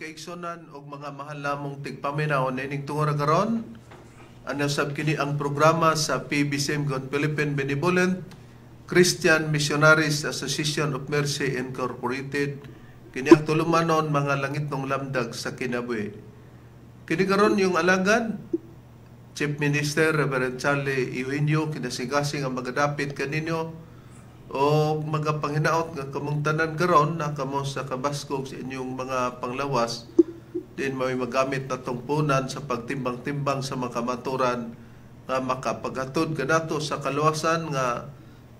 Kaigsunan og mga mahal namong tigpaminaw niining tungura karon, ano sab kini ang programa sa PBCM kon Philippine Benevolent Christian Missionaries Association of Mercy Incorporated. Kini ang tulumanon mga langitnong lamdag sa kinabuhi. Kini karon yung alagad Chief Minister Reverend Charlie Eugenio kinasigasing ang magadapit kaninyo o mga panghinaot nga kamong tanan karon na kamo sa kabaskog sa inyong mga panglawas din may magamit na tungpunan sa pagtimbang-timbang sa mga kamaturan nga makapaghatod kanato sa kaluwasan nga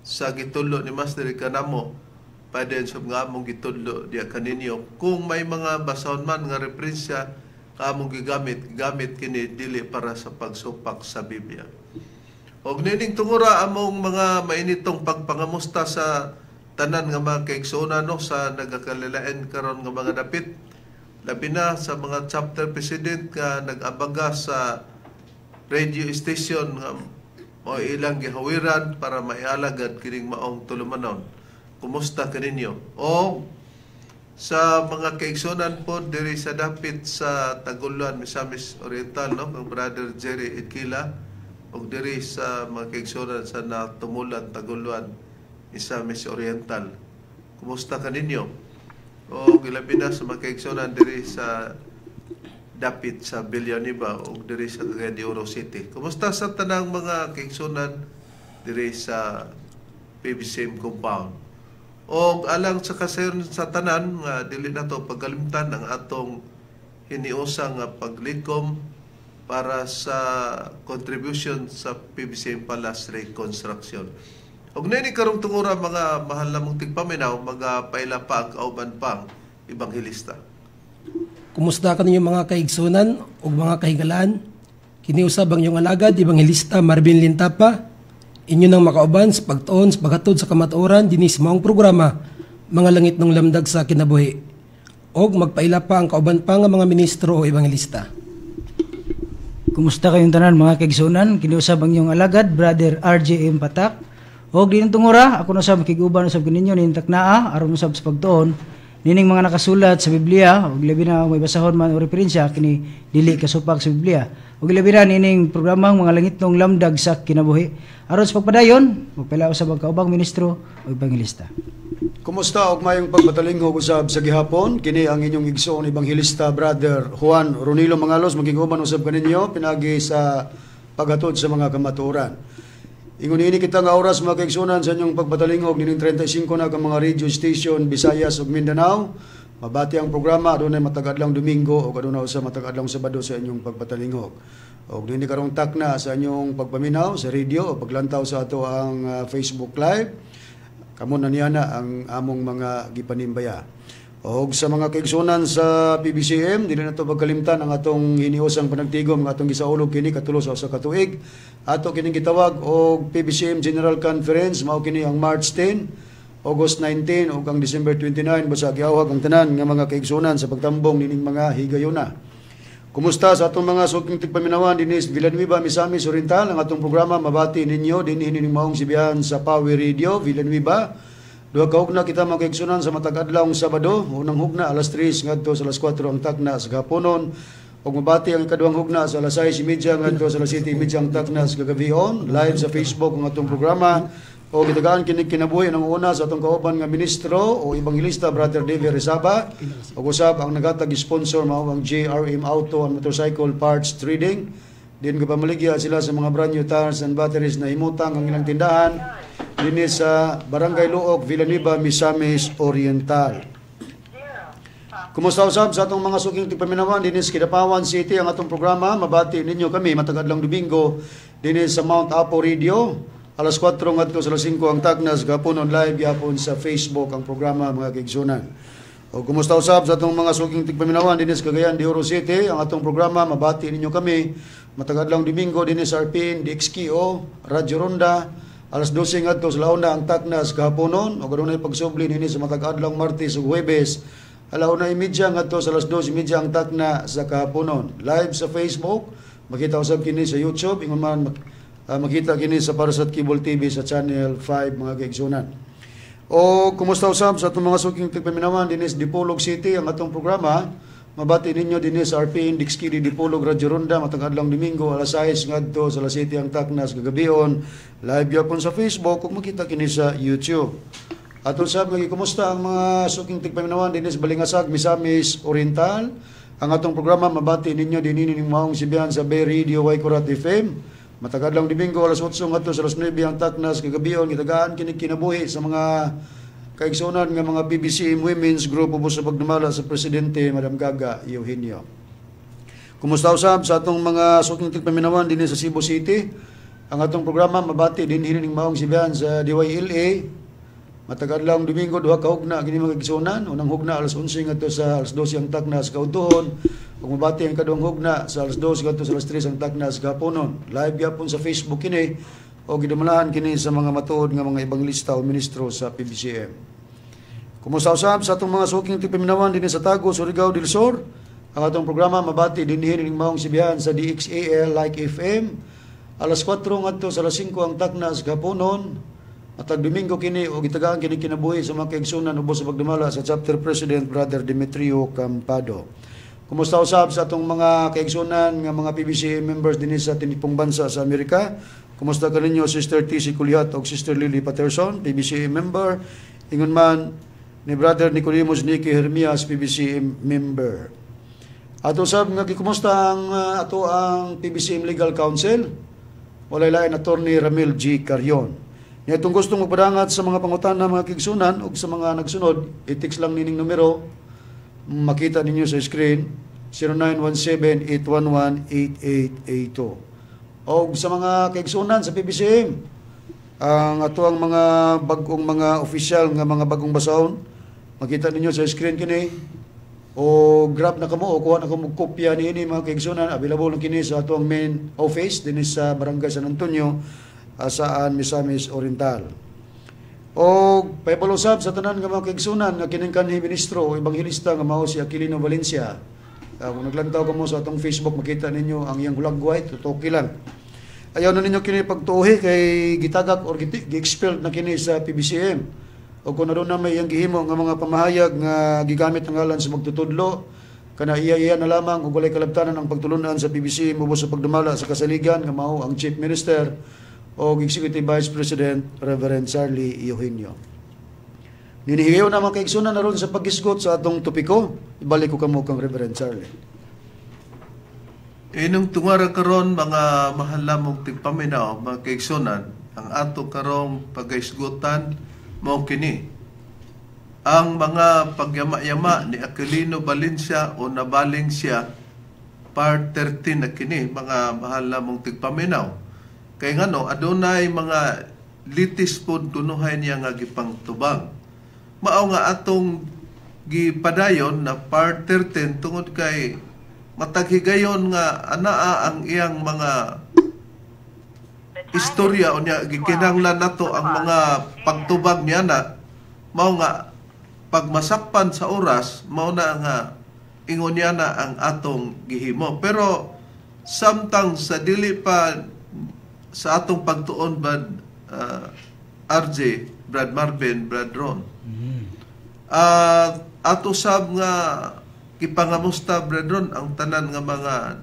sa gitudlo ni Master kanamo pwede sa nga among gitudlo diya kaninyo. Kung may mga basahon man nga referensya nga among gigamit, gamit kini dili para sa pagsupak sa Biblia. Og nining tungura among mga mainitong pagpangamusta sa tanan nga mga kaigsuonan no, sa nagakalilain karon nga mga dapit, labi na sa mga chapter president nga nag-abaga sa radio station nga mao ilang gihawiran para maialagad kining maong tulumanon. Kumusta kaninyo? O sa mga kaigsuonan po diri sa dapit sa Taguluan, Misamis Oriental no, kang Brother Jerry Edquila, og diri sa mga kaigsuonan sa Natumulan, Taguluan, Misamis Oriental. Kumusta kaninyo? O ilabi na sa mga kaigsuonan diri sa dapit sa Villanueva og diri sa Cagayan de Oro City. Kumusta sa tanang mga kaigsuonan diri sa PBCM compound? Og alang sa kasayon sa tanan nga dili nato pagkalimtan ang atong hiniusang nga paglikom para sa contribution sa PBCM Palace Reconstruction. Og nini karong tungura mga mahal namong tigpaminaw, magapaila pa ang kauban pang ebanghelista. Kumusta kaninyo mga kaigsunan ug mga kahigalaan? Kini usab ang inyong alagad, Ebanghelista Marvin Lintapa, inyo nang makauban sa pagtuon sa paghatod sa kamatuoran dinhi sa maong programa Mga Langit ng Lamdag sa Kinabuhi. Og magpaila pa ang kauban pa nga mga ministro o ebanghelista. Kumusta kayong tanan mga kaigsunan? Kini usab ang inyong alagad, Brother RJM Patak. Og dinhi tungura, ako na sab makig-uban usab kaninyo ning taknaa aron usab sa pagtuon nining mga nakasulat sa Biblia og labi na may basahon man o referensya kini dili kasupak sa Biblia. Og labi na nining programang Mga Langitnong Lamdag sa Kinabuhi. Aron sa pagpadayon, magpaila usab ang kaubang ministro o ebanghelista. Kumusta og mayong pagpatalinghog usab sa gihapon? Kini ang inyong igsoon ebanghelista Brother Juan Ronilo Mangalos maging-uban usab kaninyo pinagi sa paghatod sa mga kamatuoran. Ingon ini kita nga oras mga kaigsuonan sa inyong pagpatalinghog nining 35 na ka mga radio station Visayas ug Mindanao. Mabati ang programa adunay matag adlawng Domingo ug adunay usa matag adlawng Sabado sa inyong pagpatalinghog. Og nini karong takna sa inyong pagpaminaw sa radio o paglantaw sa ato ang Facebook Live. Kamo na niya na ang among mga gipanimbaya. Og sa mga kaigsuonan sa PBCM, dili na to pagkalimtan ang atong hiniusang panagtigom nga atong gisaulog kini katulo sa usa ka tuig. Ato kining gitawag og PBCM General Conference, mao kini ang March 10, August 19 ug ang December 29. Basta giawhag ang tanan nga mga kaigsuonan sa pagtambong nining mga higayuna. Kumusta sa atong mga suking tigpaminawan dinhi sa Villanueva, Misamis Oriental? Ang atong programa mabati ninyo dinhi nining maong sibihan sa Power Radio Villanueva. Duha ka hugna kita mga kaigsuonan sa matag adlawng Sabado, unang hugna alas 3 ngadto sa alas 4 ang takna sa gaponon, ug mabati ang ikaduhang hugna sa alas 6:30 ngadto sa alas 7:30 ang takna sa gagabion. Live sa Facebook ang atong programa. O gitagaan kini kinabuhi ang una sa atong kauban nga ministro o ebanghelista Brother David Rizaba. Ug usab ang nagatag sponsor mao ang JRM Auto and Motorcycle Parts Trading. Din gapamaligya sila sa mga brand new tires and batteries na himutang ang ilang tindahan dinhi sa Barangay Luok, Villanueva, Misamis Oriental. Kumusta usab sa atong mga suking tigpaminawan dinhi sa Kidapawan City? Ang atong programa, mabati ninyo kami matag adlong Domingo dinhi sa Mount Apo Radio alas 4 ngadto sa alas 5 ang tagnas gapon, on live gyapon sa Facebook ang programa, mga kaigsunan. O kumusta usab sa atong mga suking tigpaminawan dinhi sa Cagayan de Oro City? Ang atong programa, mabati ninyo kami matag adlong Domingo dinhi sa RPN DXKO Radyo Ronda alas 12 ngadto sa launa ang taknas kahaponon, ug adunay pagsubli dinhi sa matag adlong Martes ug Huwebes 1:30 ngadto sa 2:30 ang takna sa kahaponon. Live sa Facebook, makita usab kini sa YouTube, ingon man makita kini sa Parasat Cable TV sa Channel 5, mga kaigsunan. O kumusta usab sa atong mga suking tigpaminawan dinhi sa Dipolog City? Ang atong programa, mabati ninyo dinhi sa RPN Dixkidi Dipolog Radyo Ronda matag adlong Domingo alas 6 ngadto sa alas 7 ang taknas kagabion. Live gyapon sa Facebook ug makita kini sa YouTube. Ato sab nga gikumusta ang mga suking tigpaminawan dinhi sa Balingasag, Misamis Oriental. Ang atong programa, mabati ninyo dinhi ning maong sibihan sa Bay Radio Waikurat FM. Matag adlong Domingo alas 8 ngadto sa alas 9 ang taknas kagabion, gitagaan kini kinabuhi sa mga kaigsuonan nga mga PBCM Women's Group ubos sa pagdumala sa presidente Madam Gaga Eugenio. Kumusta usab sa atong mga suking tigpaminawan dinhi sa Cebu City? Ang atong programa, mabati dinhi ning maong sibihan sa DYLA. Matag adlong Domingo duha ka hugna kini, mga kaigsuonan. Unang hugna alas 11 ngadto sa alas 12 ang taknas kaudtohon. Ug mabati ang kaduhang hugna sa alas 2 ngadto sa alas 3 ang taknas gahaponon. Live gyapon sa Facebook kini o gidumalahan kini sa mga matuod nga mga ebanghilista o ministro sa PBCM. Kumusta usab sa atong mga suking tigpaminawan dinhi sa Tago, Surigao del Sur? Ang atong programa, mabati dinhi ning maong sibihan sa DXAL Like FM alas 4 ngadto sa alas 5 ang taknas gahaponon. Matag Domingo kini o gitagaan kini kinabuhi sa mga kaigsunan ubos sa pagdumala sa chapter president Brother Demetrio Campado. Kumusta usab sa atong mga kaigsunan nga mga PBCM members dinhi sa tinipong bansa sa Amerika? Kumusta kaninyo, Sister TC Kulihat ug Sister Lily Patterson, PBCM member. Ingon man ni Brother Nicodemus Nicky Hermias, PBCM member. Ato sab nga gikumusta ang ato ang PBCM Legal Counsel, walay lain, Attorney Ramil G. Carion. Nya itong gustong magpadangat sa mga pangutana, mga kaigsunan, ug sa mga nagsunod, i-text lang nining numero makita ninyo sa screen, 0917-811-8882. O sa mga kaigsunan sa PBCM, ang ato ang mga bagong mga opisyal nga mga bagong basahon, makita ninyo sa screen kini, o grab na kamo o kuha na kamo og kopya niini, mga kaigsunan. Available na kini sa ato ang main office dinhi sa Barangay San Antonio, Jasaan, Misamis Oriental. O pahibalo usab sa tanan nga mga kaigsunan nga kining kanhi ministro o ebanghelista nga mao si Aquilino Valencia. Kung naglantaw kamo sa atong Facebook, makita ninyo ang iyang hulagway, tutoki lang. Ayaw na ninyo kini pagtuohi kay gitagak or gi-expelled na kini sa PBCM. O kung naroon na may iyang gihimo nga mga pamahayag nga gigamit ang ngalan sa magtutudlo, kana iya-iya na lamang ug walay kalabtanan ang pagtulunan sa PBCM ubos sa pagdumala sa kasaligan nga mao ang Chief Minister o Executive Vice President Reverend Charlie Eugenio. Ninihigayon na, mga kaigsunan, aron sa paghisgot sa atong topiko, ibalik ko kamo kang Reverend Charlie. Inong tungara karon, mga mahal namong tigpaminaw, mga kaigsunan, ang ato karong pagaisgutan mao kini: ang mga pagyama-yama ni Aquilino Valencia o nabaling siya, part 13 na kini, mga mahal namong tigpaminaw. Kay ngano, adunay mga litis pod kunuhay niya nga gipangtubang. Mao nga atong gipadayon na part 13 tungod kay matag higayon nga anaa ang iyang mga istorya unya gikinahanglan nato ang mga pagtubag niya na mao nga pagmasakpan sa oras, mao na nga ingon niya na ang atong gihimo. Pero samtang sa dili pa sa atong pagtuon, Brad RJ, Brad Marvin, Brad Ron, ato sab nga gipangamusta, Brad Ron, ang tanan nga mga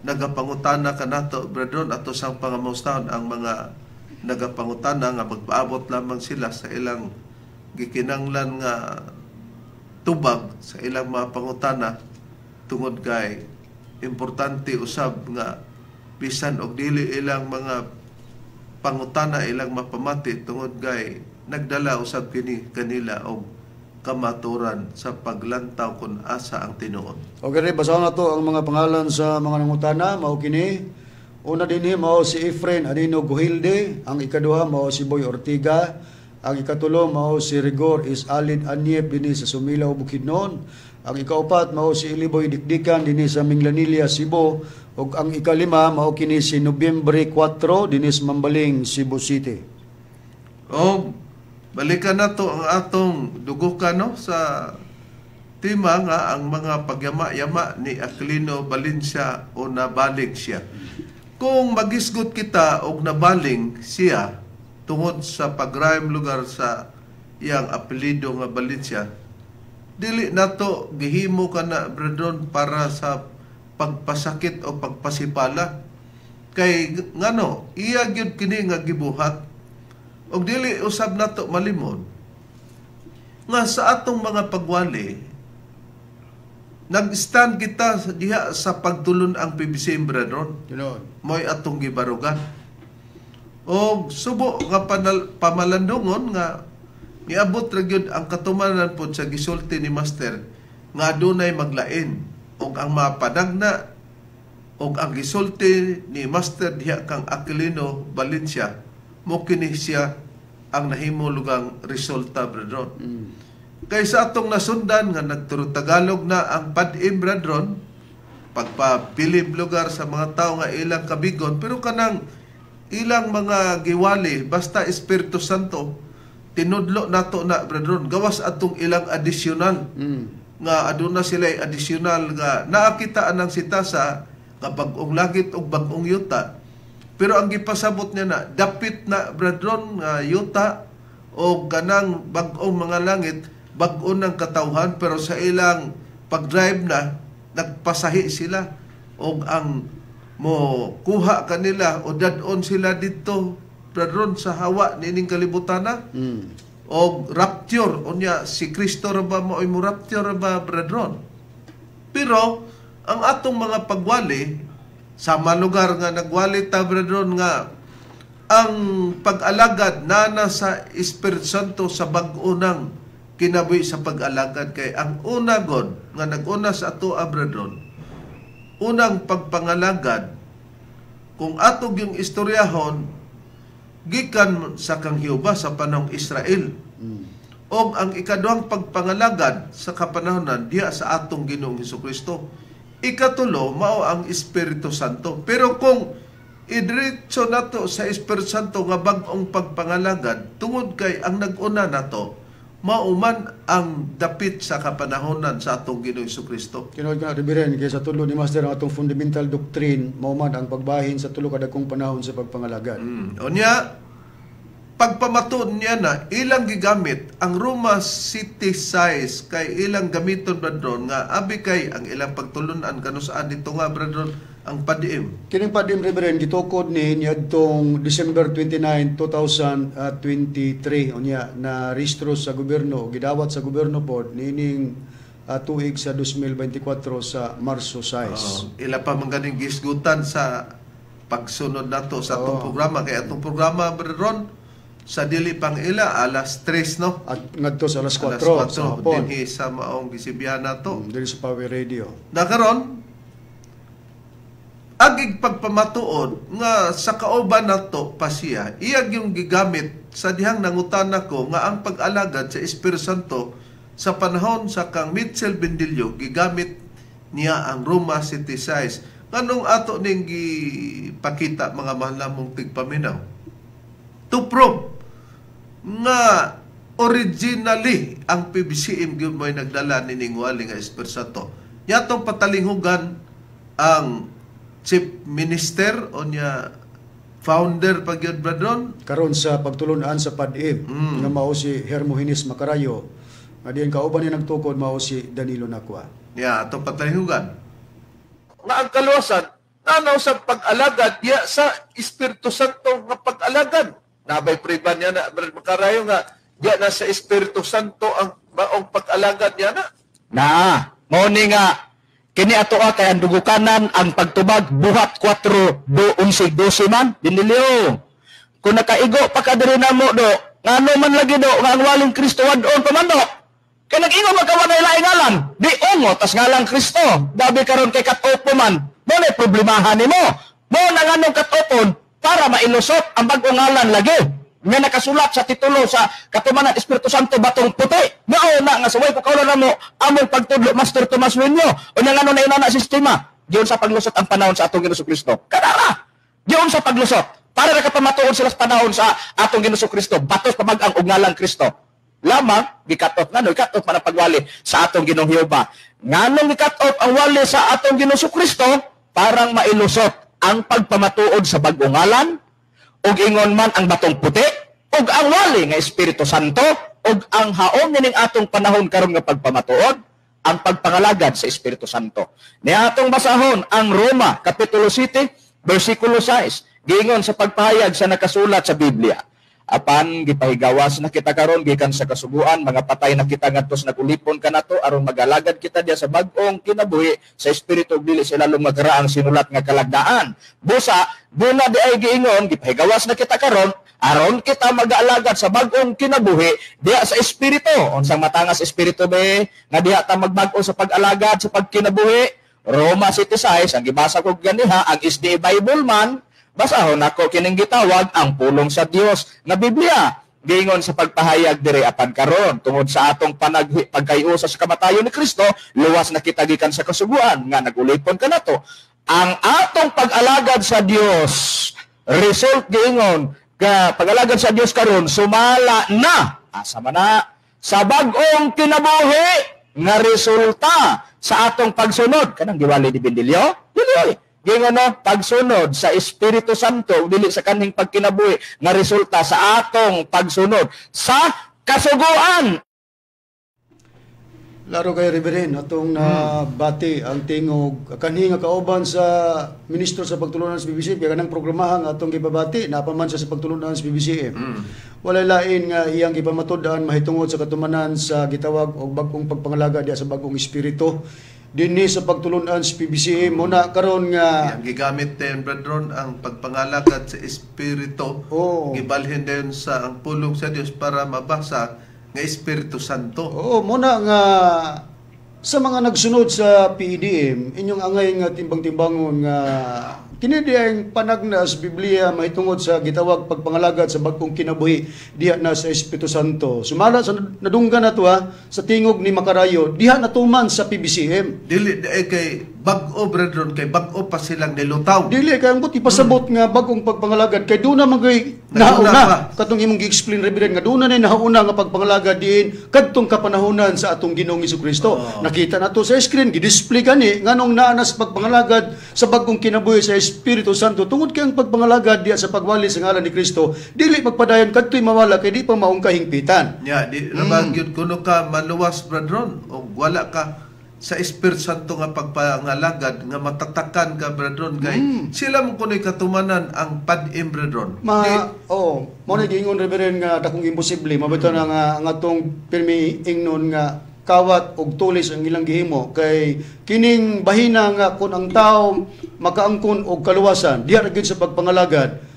nagapangutana kanato, Brad Ron. Ato sang pangamustahon ang mga nagapangutana nga magpaabot lamang sila sa ilang gikinanglan nga tubag sa ilang mga pangutana tungod kay importante usab nga bisan og dili ilang mga pangutana ilang mapamati tungod kay nagdala usab kini kanila og kamaturan sa paglantaw kung asa ang tinuod. Okay, Re, basahon na to ang mga pangalan sa mga nangutana, mao kini. Una dinhi mao si Efren Anino Guhilde, ang ikaduha mao si Boy Ortiga, ang ikatulo mao si Rigor is Alid Anyep dinhi sa Sumilaw, Bukidnon, ang ikaupat mao si Iliboy Dikdikan dinhi sa Minglanilla, Cebu, ug ang ikalima mao kini si Nobyembre 4 dinhi sa Mambaling, Cebu City. O balikan na to ang atong dugukan, no, sa tema nga ang mga pagyama-yama ni Aquilino Valencia o nabalig siya. Kung magisgot kita og nabaling siya tungod sa pagrayom lugar sa iyang apelyido nga Valencia, dili nato gihimo kana, brethren, para sa pagpasakit o pagpasipala. Kay ngano, iya gyud kini nga gibuhat. Og dili usab nato malimod nga sa atong mga pagwali, nag-stand kita diha sa pagtulon ang PBCM, brethren. Tinuod. Mo'y atong gibarugan. O subo nga pamalandungon nga niabot ra gyud ang katumanan pod sa gisulti ni Master nga adunay maglain og ang mapanagna og ang gisulti ni Master diha kang Aquilino Valencia, mo kini siya ang nahimo lugang resulta, brethren. Kay sa atong nasundan nga nagturo Tagalog na ang PADEM, brethren, pagpabilib lugar sa mga tao nga ilang kabigon, pero kanang ilang mga giwali basta Espiritu Santo, tinudlo nato na, brethren, gawas atong ilang additional nga aduna sila additional nga naakita anang sita sa nga bag-ong langit ug bag-ong yuta, pero ang gipasabot niya na dapit na, brethren, nga yuta o kanang bag-ong mga langit, bag-o ng katawhan, pero sa ilang pag-drive na nagpasahi sila og ang mo kuha kanila o dad-on sila didto, brethren, sa hawa niining kalibutan na og rapture. Unya si Kristo ra ba mo mo rapture ra ba, brethren? Pero ang atong mga pagwali sa lugar nga nagwali ta, brethren, nga ang pag-alagad nana sa Espiritu Santo sa bag-o ng kinabuhi sa pag-alagad, kay ang una god nga nag-una sa ato, brethren, unang pagpangalagad, kung atog yung istoryahon, gikan sa kang Jehova sa panahong Israel. Og ang ikaduhang pagpangalagad sa kapanahonan diha sa atong Ginoong Hesukristo. Ikatulo mao ang Espiritu Santo. Pero kung idiretso nato sa Espiritu Santo nga bag-ong pagpangalagad, tungod kay ang nag-una nato mao man ang dapit sa kapanahonan sa atong Ginoong Hesukristo. Tinuod ka na, Reverend, kay sa tulo ni Master ang atong fundamental doctrine, mao man ang pagbahin sa tulo ka dagkong panahon sa pagpangalagad. Unya, pagpamatuod niya na ilang gigamit ang Roma City size, kay ilang gamiton, brethren, nga abi kay ang ilang pagtulunan kanusaan dito nga, brethren, ang PADEM. Kining PADEM, Reverend, gitukod ni niadtong December 29, 2023, unya na rehistro sa gobyerno, gidawat sa gobyerno pod niining tuig sa 2024 sa Marso 6. Oo. Ila pa man ganing gisgutan sa pagsunod nato sa atong programa, kay atong programa, brethren, sa dili pang ila alas 3, no? At ngadto sa alas 4 alas 4 sa hapon. Dinhi sa maong gisibihan nato. Dili sa Power Radio. Na karon agig pagpamatuod nga sa kauban nato pa siya, iyag yung gigamit sa dihang nangutana ko nga ang pag-alagad sa Espiritu Santo sa panahon sa kang Mitchell Bendillo, gigamit niya ang Roma City size. Nganong ato ning gipakita, mga mahal namong tigpaminaw? To prove nga originally ang PBCM gyud mo'y nagdala nining wali nga Espiritu Santo. Yatong patalinghugan ang chief minister o niya founder pa gyud, brethren. Karon sa pagtulunan sa PADEM nga mao si Hermogenes Macarayo, nga diyan kauban niya nagtukod mao si Danilo Nacua. Ya, atong patalinghugan. Nga ang kaluwasan nanaw sa pag-alagad diya sa Espiritu Santo nga pag-alagad. Nabay priba niya na, Brad Macarayo, nga diya na sa Espiritu Santo ang maong pag-alagad niya na. Na, mao ni nga kini ato kay ang dugukanan ang pagtubag Buhat 4 do 11 12 man dinilyo. Kung nakaigo pa ka diri namo do, ngano man lagi do nga ang waling Kristo wad-on pa man do. Kay nag-ingon magkawa na ilaing ngalan, di ungot tas ngalang Kristo. Dabi karon kay cut-off man, mo na problemahan nimo. Mo na nganong cut-offon para mailusot ang bag-ong ngalan lagi nga nakasulat sa titulo sa katumanan Espiritu Santo batong puti. Mao na nga suway ko kaulan namo among pagtudlo, Master Tomas Wenyo. Unya ngano na inana sistema? Diyon sa paglusot ang panahon sa atong Ginoong Kristo. Kadara. Diyon sa paglusot para nakapamatuod sila sa panahon sa atong Ginoong Kristo, batos pamag-ang og ngalang Kristo. Lamang gi-cut off, ngano i-cut off man ang pagwali sa atong Ginoong Jehova? Nganong gi-cut off ang wali sa atong Ginoong Kristo? Parang mailusot ang pagpamatuod sa bag-ong ngalan ug ingon man ang batong puti ug ang wali nga Espiritu Santo ug ang haom nining atong panahon karon nga pagpamatuod ang pagpangalagad sa Espiritu Santo. Niatong basahon ang Roma kapitulo 7 bersikulo 6, giingon sa pagpahayag sa nakasulat sa Biblia. Apan gipahigawas na kita karon gikan sa kasuguan, mga patay na kita ngadto sa nagulipon kanato aron magalagad kita diya sa bag-ong kinabuhi sa espiritu ug dili sa lalong magaraang sinulat nga kalagdaan. Busa duna di ay giingon gipahigawas na kita karon aron kita mag-alagad sa bag-ong kinabuhi diha sa espiritu. Unsang matangas espiritu be nga diha ta magbag-o sa pag-alagad sa pagkinabuhi? Roma 7:6 ang gibasa ko ganiha, ang SDA Bible man. Basahon ako kining gitawag ang pulong sa Dios nga Biblia. Giingon sa pagpahayag diri, apan karon tungod sa atong pagkayusa sa kamatayon ni Kristo, luwas na kita gikan sa kasuguan nga nagulipon kanato. Ang atong pag-alagad sa Dios result giingon ka pag-alagad sa Dios karon sumala na asa man na sa bag-ong kinabuhi nga resulta sa atong pagsunod kanang giwali ni Bendilio. Dili giingon no, pagsunod sa Espiritu Santo dili sa kanhing pagkinabuhi nga resulta sa atong pagsunod sa kasuguan. Laro kay Reverend atong nabati ang tingog kanhi nga kauban sa ministro sa pagtulunan sa BBC kay kanang programahan atong gibabati napaman siya sa pagtulunan sa BBCM. Walay lain nga iyang gipamatud-an mahitungod sa katumanan sa gitawag og bag-ong pagpangalaga diha sa bag-ong espiritu dinhi sa pagtulunan sa PBCM. Muna karon nga ang gigamit din, brethren, ang pagpangalagad sa espiritu. Oh. Gibalhin din sa ang pulong sa Dios para mabasa nga Espiritu Santo. Oo, muna nga sa mga nagsunod sa PEDM, inyong angay nga timbang-timbangon nga kini diay panagna sa Biblia mahitungod sa gitawag pagpangalagad sa bag-ong kinabuhi diha na sa Espiritu Santo. Sumala sa nadunggan na to sa tingog ni Makarayo, diha natuman sa PBCM. Dili kay bag-o, brethren, kay bag-o pa silang nilutaw. Dili kay ang buti pasabot nga bag-ong pagpangalagad kay doon na man kay nauna. Katong imong gi-explain, Reverend, nga doon na nauna nga pagpangalagad diin kadtong kapanahonan sa atong Ginoong Jesucristo. Oh. Nakita na to sa screen, gi-display gani nganong naa na sa pagpangalagad sa bag-ong kinabuhi sa Espiritu Santo tungod kay ang pagpangalagad diha sa pagwali sa ngalan ni Kristo dili magpadayon kadtoy mawala kay di pa maong kahingpitan. Nya di rabag gyud kuno ka maluwas, brethren, og wala ka sa Espiritu Santo nga pagpangalagad nga matatakan ka, brethren, kay sila mo kuno'y katumanan ang pad-im, brethren. Oh, mao na giingon, Reverend, nga dakong imposible mabito na nga ang atong pirmi ingnon nga kawat og tulis ang ilang gihimo kay kining bahina nga kun ang tao makaangkon og kaluwasan diha ra gyud sa pagpangalagad.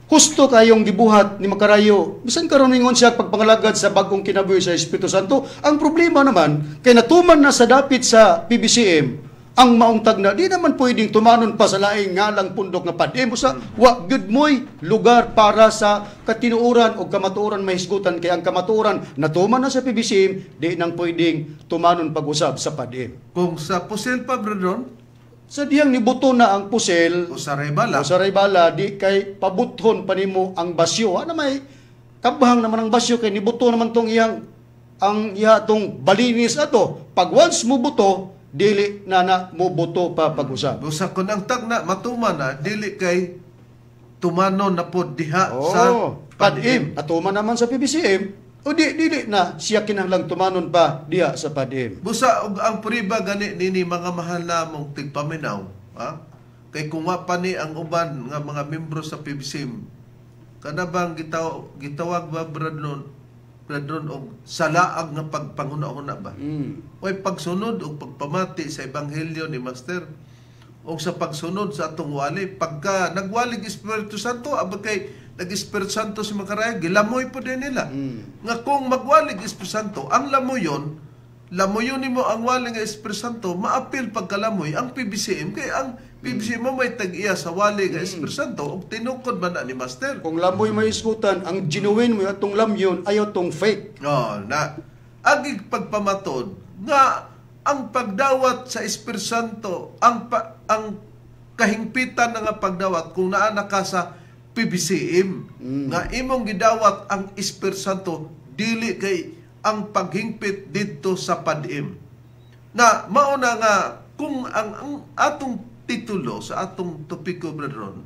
Husto kayong gibuhat ni Makarayo. Bisan karon ningon siya pagpangalagad sa bag-ong kinabuhi sa Espiritu Santo. Ang problema naman kay natuman na sa dapit sa PBCM ang maong tagna, di naman pwedeng tumanon pa sa laing ngalang pundok nga pad-im. Usa wa gyud moy lugar para sa katinuoran o kamatuoran mahisgutan kay ang kamatuoran natuman na sa PBCM, di nang pwedeng tumanon pag-usab sa pad-im. Kung sa pusil pa, brethren, sa diyang nibuto na ang pusil o sa rebala, o sa rebala, di kay pabuthon pa nimo ang basyo. Ano may kabahang naman ang basyo kay nibuto naman tong iyang ang iya tong balinis ato. Pag once mo buto, dili na na mo buto pa pag-usab. Busa kun ang tagna matuman na dili kay tumano na pod diha sa pad-im. Natuman naman sa PBCM. O di dili na siya kinahanglang tumanon pa diha sa pad-im. Busa og ang priba gani nini mga mahal namong tigpaminaw, ha? Kay kung wa pa ni ang uban nga mga membro sa PBCM, kana bang gitawag ba, brethren, og salaag nga pagpanguna-una ba? Oy pagsunod og pagpamati sa ebanghelyo ni Master og sa pagsunod sa atong wali, pagka nagwalig Espiritu Santo, abag kay nag-Espiritu Santo si Makarayo, gilamoy po din nila. Nga kung magwalig Espiritu Santo, ang lamoy yon Lamuyon nimo ang wali nga Espiritu Santo, maapil pagkalamoy ang PBCM kay ang PBCM mo may tag-iya sa wali nga Espiritu Santo ug tinukod man na ni Master. Kung lamoy may iskutan, ang genuine mo atong lamyon ayaw tong fake. Oh, na ang pagpamatod nga ang pagdawat sa Espiritu Santo, ang kahingpitan na nga pagdawat kung naa na ka sa PBCM, nga imong gidawat ang Espiritu Santo dili kay ang paghingpit didto sa PADM. Na mauna nga kung ang atong titulo sa atong topiko, brethren,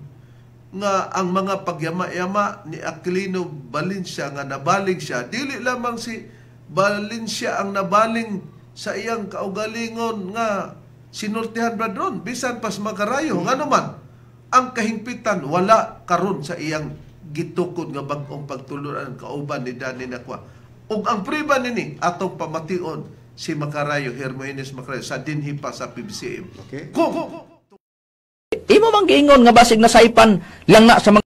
nga ang mga pagyama-yama ni Aquilino Valencia nga nabaling siya, dili lamang si Valencia ang nabaling sa iyang kaugalingon nga sinultihan, brethren, bisan pas makarayo. Ngano man ang kahingpitan wala karon sa iyang gitukod nga bag-ong pagtulunan kauban ni Danny Nakwa. Ug ang priba nini atong pamation si Makarayo, Hermogenes Makarayo, sa dinhi pa sa PBCM. Okay. Kung Imo mang giingon nga basig nasaypan lang na sa mga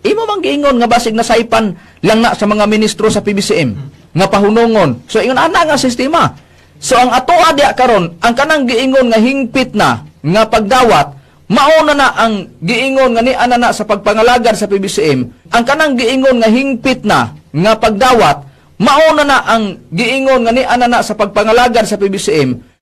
Imo mang giingon nga basig nasaypan lang na sa mga ministro sa PBCM nga pahunongon. So ingon ana nga sistema. So ang atoa diya karon, ang kanang giingon nga hingpit na nga pagdawat, mauna na ang giingon nga ni ana na sa pagpangalagad sa PBCM. Ang kanang giingon nga hingpit na nga pagdawat, mauna na ang giingon nga ni ana na sa pagpangalagad sa PBCM.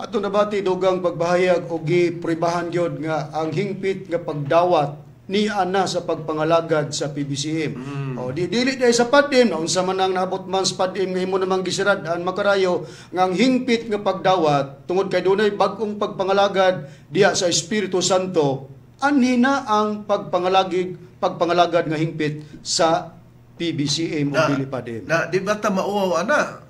Ato nabati dugang pagbahayag o gipribahan gyud nga ang hingpit nga pagdawat ni ana sa pagpangalagad sa PBCM. O di dili dai sa PADM, na unsa man ang naabot man sa PADM nga imo namang gisirad-an Makarayo nga ang hingpit nga pagdawat tungod kay dunay bag-ong pagpangalagad diha sa Espiritu Santo, anhi na ang pagpangalagad nga hingpit sa PBCM o dili PADM. Na di ba ta mauwaw ana?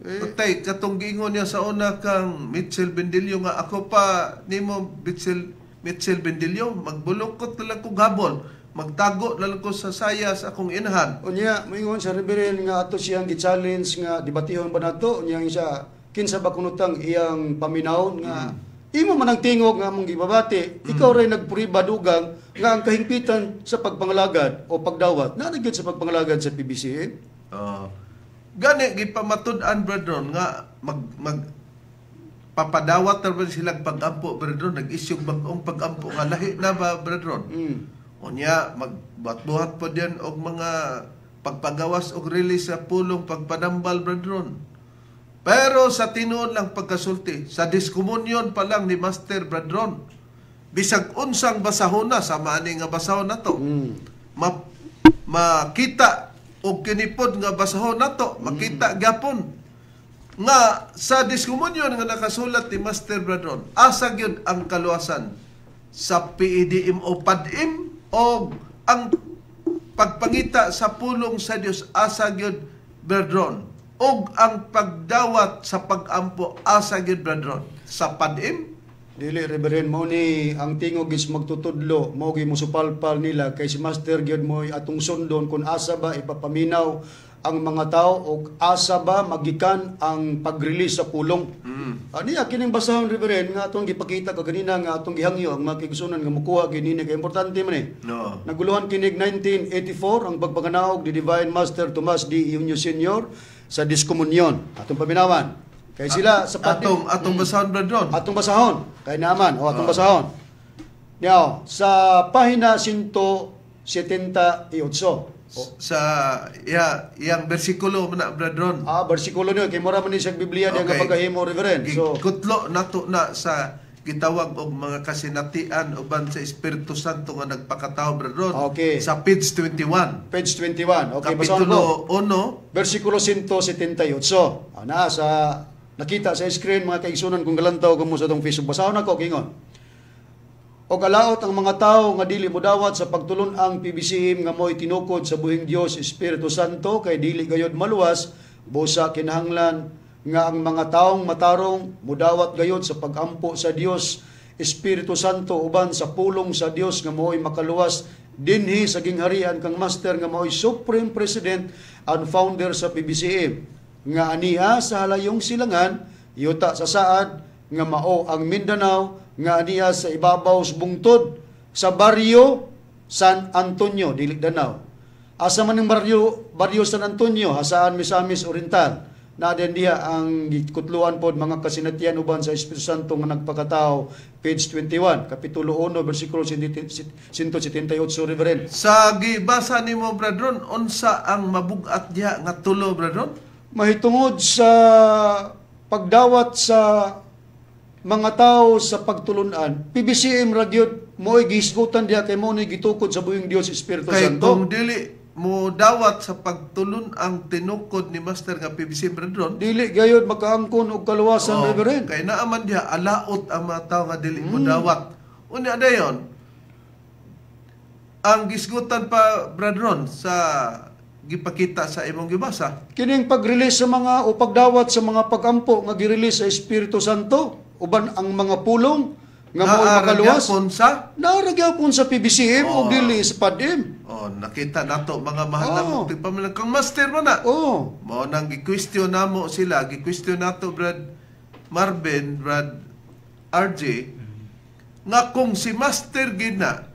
Patay katong giingon niya sa una kang Mitchell Bendillo nga ako pa nimo Mitchell Bendillo, magbulukot na lang kong habol, magtago na lang ko sa saya sa akong inahan. Unya, moingon sa Reverend nga ato siyang gi-challenge nga debatihon ba nato, unya siya kinsa ba kunutang iyang paminawon nga imo man ang tingog nga among gibabati, ikaw ray nagpuriba dugang nga ang kahingpitan sa pagpangalagad o pagdawat naa gyud sa pagpangalagad sa PBCM. Gani gipamatud-an, brethren, nga mag papadawat na ba silang pag-ampo, brethren, nag-isyog bag-ong pag-ampo nga lahi na ba, brethren? Unya magbuhat-buhat po din og mga pagpagawas og release sa pulong pagpanambal, brethren. Pero sa tinuod lang pagkasulti, sa diskomunyon pa lang ni Master, brethren, bisag unsang basahon na, sama ani nga basahon na to, makita og kinipod nga basahon na to, makita gyapon nga sa diskomunyon nga nakasulat ni Master, brethren, asa gyud ang kaluwasan sa PEDM o PADM o ang pagpangita sa pulong sa Dios, asa gyud, brethren, og ang pagdawat sa pagampo, asa gyud, brethren, sa PADM. Dili, Reverend, mao ni ang tingog is magtutudlo, mao gyud mosupalpal nila kay si Master gyud mo'y atong sundon kung asa ba ipapaminaw ang mga tao o asa ba magikan ang pag-release sa pulong. Aniya kining basahon, Reverend, nga atong gipakita kaganina nga atong gihangyo ang mga kaigsunan nga mokuha gyud nini kay importante man eh. No. Naguluhan kinig 1984 ang pagpanganaog ni Divine Master Tomas D. Eugenio Sr. sa diskomunyon. Atong paminawan. Kay sila sa pati, Atong basahon, brethren. Atong basahon. Kay naman, o atong basahon. Now, sa pahina 178. Sa iyang bersikulo man na, brethren. Bersikulo niyo kay mura man ni sa Biblia diya nga pagahimo, Reverend. So, kutlo nato na sa gitawag og mga kasinatian uban sa Espiritu Santo nga nagpakatao, brethren. Okay. Sa page 21. Page 21. Okay, basahon Kapitulo ko. 1, Bersikulo 178. Na sa nakita sa screen mga kaigsunan kung galantaw kamo sa atong Facebook. Basahon ako kingon. Og alaot ang mga tawo nga dili modawat sa pagtulon-ang PBCM nga mo'y tinukod sa buhing Dios Espiritu Santo kay dili gayod maluwas busa kinahanglan nga ang mga taong matarong modawat gayod sa pagampo sa Dios Espiritu Santo uban sa pulong sa Dios nga mo'y makaluwas dinhi sa gingharian kang Master nga mo'y Supreme President and Founder sa PBCM nga aniha sa halayong silangan yuta sa saad nga mao ang Mindanao nga aniha sa ibabaw sa bungtod sa baryo San Antonio dili Danao. Asa man ng baryo, baryo San Antonio, Jasaan, Misamis Oriental. Na din diha ang gikutluan pod mga kasinatian uban sa Espiritu Santo nga nagpakatao, page 21, kapitulo 1, bersikulo 178, Reverend. Sa gibasa nimo, Bradron, unsa ang mabugat diha nga tulo, Bradron? Mahitungod sa pagdawat sa mga tao sa pagtulunan, PBCM ra gyud mo'y gihisgutan diha kay mao ni gitukod sa buhing Dios Espiritu Kay Santo. kung dili mo dawat sa pagtulun ang tinukod ni Master nga PBCM, Bradron, dili gayud makaangkon og kaluwasan, oh, Reverend. Kay naaman diha alaot ang mga tao nga dili mo dawat. Unya dayon, ang gisgutan pa, Bradron, sa gipakita sa imong gibasa. Kining pag-release sa mga o pagdawat sa mga pagampo nga gi-release sa Espiritu Santo uban ang mga pulong nga mo'y Naa ra makaluwas. gyapon sa Naa ra gyapon sa PBCM Oh. o dili sa PADM. Oh, nakita nato mga mahal na Oh. mong tigpamilang kang master mo na. Oh. Mao nang gi-question namo sila, gi-question nato Brad Marvin, Brad RJ, nga kung si Master gina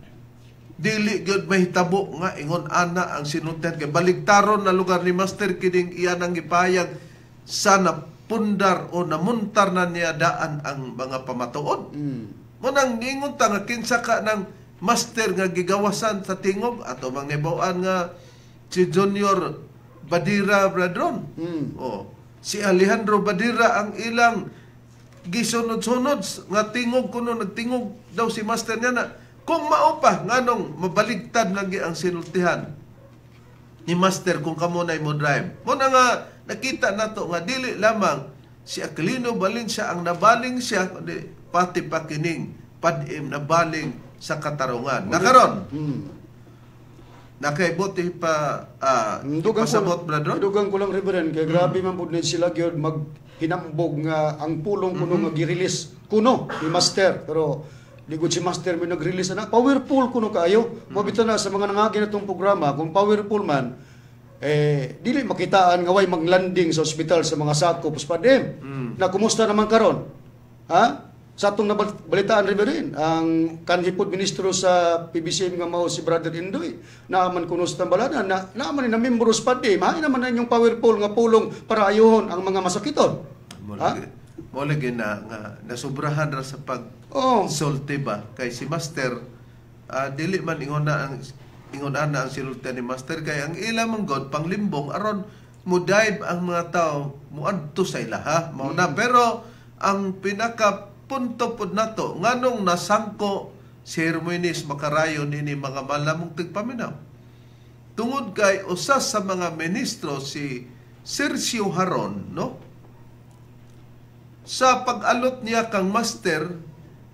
dili gyud mahitabo nga ingon ana ang sinuntian kay baligtaron na lugar ni Master kining iya nang gipahayag sa napundar o namuntar na niya daan ang mga pamatuod. Mo nang ningon ta nga kinsa ka ng master nga gigawasan sa tingog ato mang nibaw-an nga si Junior Badira, Bradron. Oh, si Alejandro Badira ang ilang gisunod-sunod nga tingog kuno, nagtingog daw si master niya na kung mao pa nganong mabaligtad lagi ang sinultihan ni master kung kamo na mo drive. Mo na nga nakita nato nga dili lamang si Aquilino Valencia ang nabaling siya kundi pati pa kining PADM nabaling sa katarungan. Nakaron. Nakaibuti pa Dugang ko, pasabot, Bradron. Dugang ko lang, Reverend, kay grabe man pud ni sila gyud maghinambog nga ang pulong kuno nga gi-release kuno ni Master, pero ligod si Master mo nag-release ana, powerful kuno kaayo. Mabita na sa mga nangagi natong programa, kung powerful man eh dili makitaan nga way maglanding sa ospital sa mga sakop sa PADM. Na kumusta naman karon? Ha? Sa atong nabalitaan, Reverend, ang kanhi pod ministro sa PBCM nga mao si Brother Indoy, naaman kuno sa tambalana, na naaman ni na membro sa PADM, hain naman na inyong powerful nga pulong para ayuhon ang mga masakiton. Mo Ha? lagi, mo lagi na nga nasubrahan ra sa pag Oh. sulti ba kay si Master dili man ingon ana ang sinultian ni Master kay ang ila man god panglimbong aron mo dive ang mga tao muadto sa ilaha mao na. Pero ang pinaka punto pod nato, nganong nasangko si Hermoines Macarayo nini mga malamong tigpaminaw, tungod kay usa sa mga ministro si Sergio Haron, no, sa pag-alot niya kang Master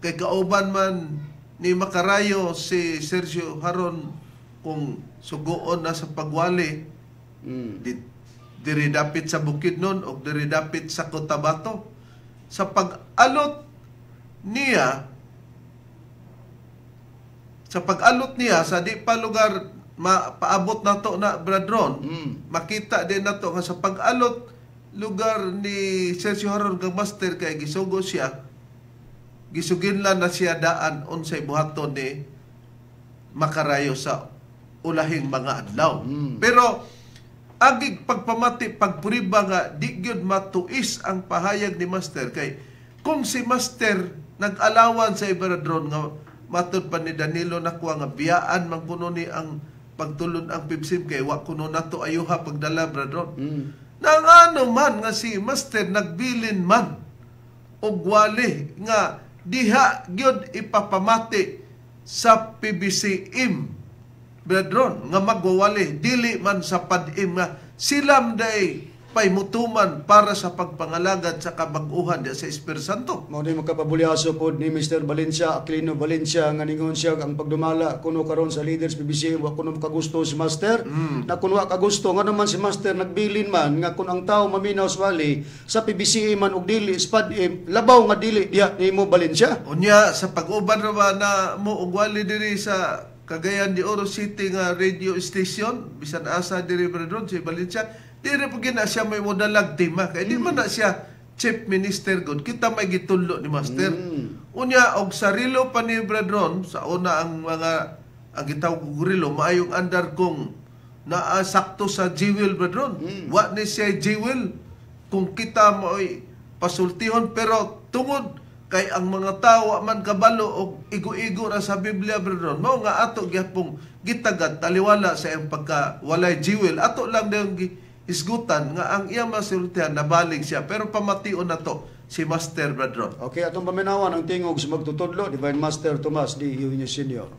kay kauban man ni Macarayo si Sergio Haron kung sugoon na sa pagwali diri dapit sa Bukidnon o diri dapit sa Cotabato. Sa pag-alot niya sa di pa lugar paabot nato na, Bradron, makita din nato nga sa pag-alot lugar ni Sergio Haron kang Master kay gisugo siya, gisuginlan na siya daan unsay buhaton ni Macarayo sa ulahing mga adlaw. Pero agig pagpamati pagpuriba nga di gyud matuis ang pahayag ni Master kay kung si Master nag-alawan sa Iberdron nga matud pa ni Danilo nakuha nga biyaan man kuno ni ang pagtulon ang PBCM kay wa kuno nato ayuha pagdala, Bradron. Nang ano man nga si Master nagbilin man og wali nga diha gyud ipapamati sa PBCM, Bradron, nga magwawali dili man sa PADM nga sila day paymutuman para sa pagpangalagad sa kabag-uhan diha sa Espiritu Santo. Mao ni makapabulyaso pod ni Mr. Valencia, Aquilino Valencia, nga ningon siya ang pagdumala kuno karon sa leaders PBCM wa kuno kagusto si Master. Na kun wa kagusto nga naman si Master nagbilin man nga kun ang tao maminaw sa wali sa PBCM man og dili sa PADM, labaw nga dili diha nimo, Valencia. Unya sa pag-uban ra ba na mo og wali diri sa Cagayan de Oro City nga radio station bisan asa diri, Bradron, si Valencia diri pud gina siya may modalag tema kay di man na siya chief minister god, kita may gitudlo ni Master. Unya og sarilo pa ni Bradron sa una ang mga ang gitawag og rilo maayong andar kung Naa sakto sa jewel, brethren. Wa ni siya jewel kung kita mo'y pasultihon, pero tungod kay ang mga tao wa man kabalo og igo-igo ra sa Biblia, brethren, mao nga ato gyapong gitagad taliwala sa iyang pagka walay jewel. Ato lang dayong hisgutan nga ang iyang masultihan nabalig siya, pero pamation nato si Master, brethren. Okay, atong paminawan ang tingog sa magtutudlo, Divine Master Tomas D. Eugenio Sr.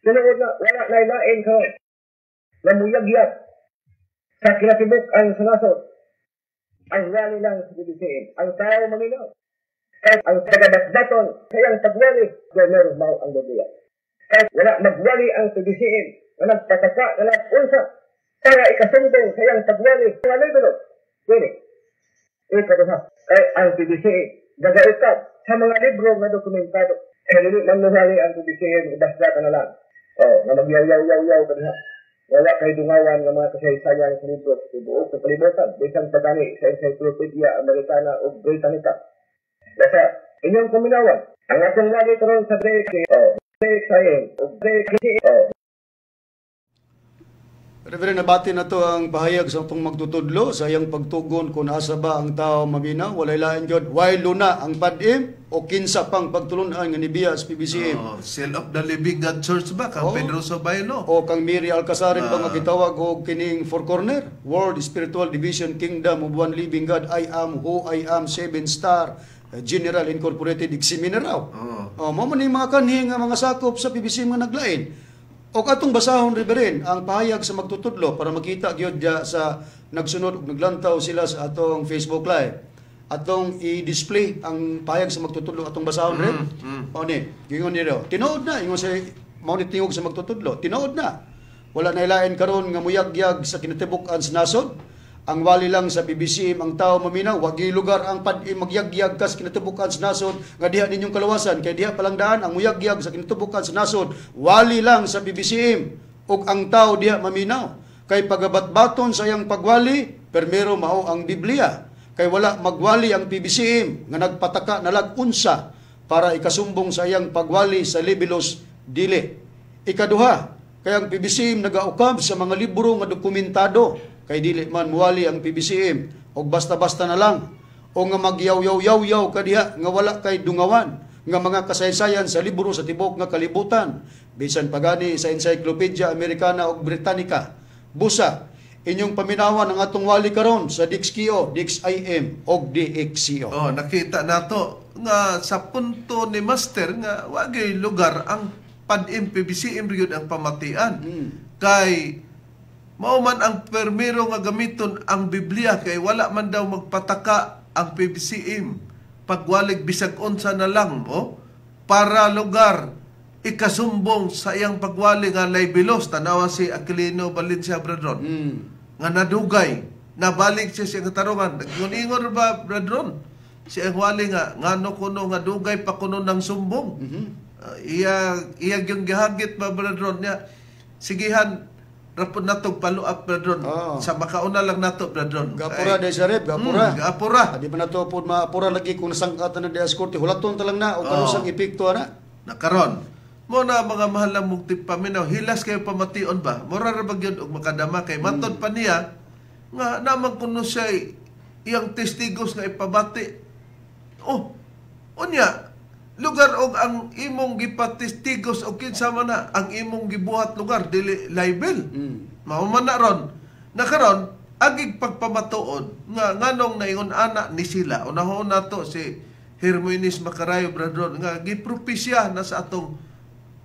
Tinuod na wala na lain karon nga muyagyag sa kinatibuk-an sa nasod. Ang wali lang sa PBCM, ang tao maminaw. Kahit ang tagabatbaton sa iyang pagwali, gomer mao ang Biblia. Kahit wala magwali ang PBCM na nagpataka na nag-unsa para ikasumbong sa iyang pagwali, mga libro. Dili. Ikaduha, kay ang PBCM nagaukab sa mga libro nga dokumentado. Eh, dili man muhali ang PBCM, basta ka na lang. Oh, nga magyaw-yaw-yaw-yaw ka diha. Wala kay dungawan nga mga kasaysayan sa libro sa tibuok sa kalibutan, bisan pa gani sa Encyclopedia Americana o Britannica. Basta, inyong paminawan, ang atong wali karon sa DXO, DXIM, o DXO. Reverend, nabati na to ang pahayag sa atong magtutudlo sa iyang pagtugon kung asa ba ang tao maminaw, walay lain gyud, why luna ang PADM o kinsa pang pagtulunan nga nibiya sa PBCM. Oh, Seal of the Living God Church ba kang Pedro Sobaylo? O kang Mary Alcazarin ba nga gitawag og kining Four Corner, World Spiritual Division Kingdom of One Living God, I Am Who I Am, Seven Star General Incorporated Examiner raw. Oh, mao man ning mga kanhi nga mga sakop sa PBCM nga naglain. O atong basahon, Reverend, ang pahayag sa magtutudlo para makita gyud sa nagsunod ug naglantaw sila sa atong Facebook Live. Atong i-display ang pahayag sa magtutudlo, atong basahon, Rev. O ni, gingon ni raw. Tinuod na ingon sa mao ni tingog sa magtutudlo. Tinuod na. Wala na ilain karon nga muyagyag sa kinatibuk-an sa nasod. Ang wali lang sa PBCM ang tao maminaw, wagi lugar ang pad magyagyag ka sa kinatibuk-an sa nasod nga diha ninyong kalawasan kay diha palang daan ang muyagyag sa kinatibuk-an sa nasod. Wali lang sa PBCM ug ang tao diha maminaw. Kay pagabatbaton sa iyang pagwali, permero mao ang Biblia. Kay wala magwali ang PBCM nga nagpataka nalag unsa para ikasumbong sa iyang pagwali sa libelos dili. Ikaduha, kay ang PBCM nagaukab sa mga libro nga dokumentado. Kay dili man muwali ang PBCM og basta-basta na lang o nga magyaw-yaw-yaw-yaw ka diha nga wala kay dungawan nga mga kasaysayan sa libro sa tibuok nga kalibutan bisan pagani sa Encyclopedia Americana ug Britannica. Busa inyong paminawan ang atong wali karon sa DXKO, DXIM og DXCO. Oh, nakita nato nga sa punto ni Master nga wagay lugar ang PADM PBCM gyud ang pamatian. Kay mao man ang permiro nga gamiton ang Biblia kay wala man daw magpataka ang PBCM pagwalig bisag unsa na lang oh, para lugar ikasumbong sa iyang pagwali nga libelos. Tanawa si Aquilino Valencia, brethren, nga nadugay nabalik siya sa katarungan. Nag-ingon ba, brethren, si ang wali nga ngano kuno nga dugay pa kuno ng sumbong. Iya iya gyud gihagit ba, brethren, niya sigihan rapod natog follow up, brethren. Sa makauna lang nato, brethren. Gapura day sa rep, gapura. Gapura. Di pa nato pod maapura lagi kung nasangkatan na di as korte, hulaton ta lang na o kanusang epekto ana. Nakaron. Mo na mga mahal na mong paminaw, hilas kayo pamation ba? Mura ra ba gyud og makadama kay matod pa niya nga naman kuno siya iyang testigos nga ipabati. Oh, unya lugar og ang imong gipatestigos og kinsa man na ang imong gibuhat lugar dili libel. Mao man na ron. Nakaron agig pagpamatuod nga nganong naingon ana ni sila. Unahon nato si Hermoines Macarayo, brethren, nga gipropesya na sa atong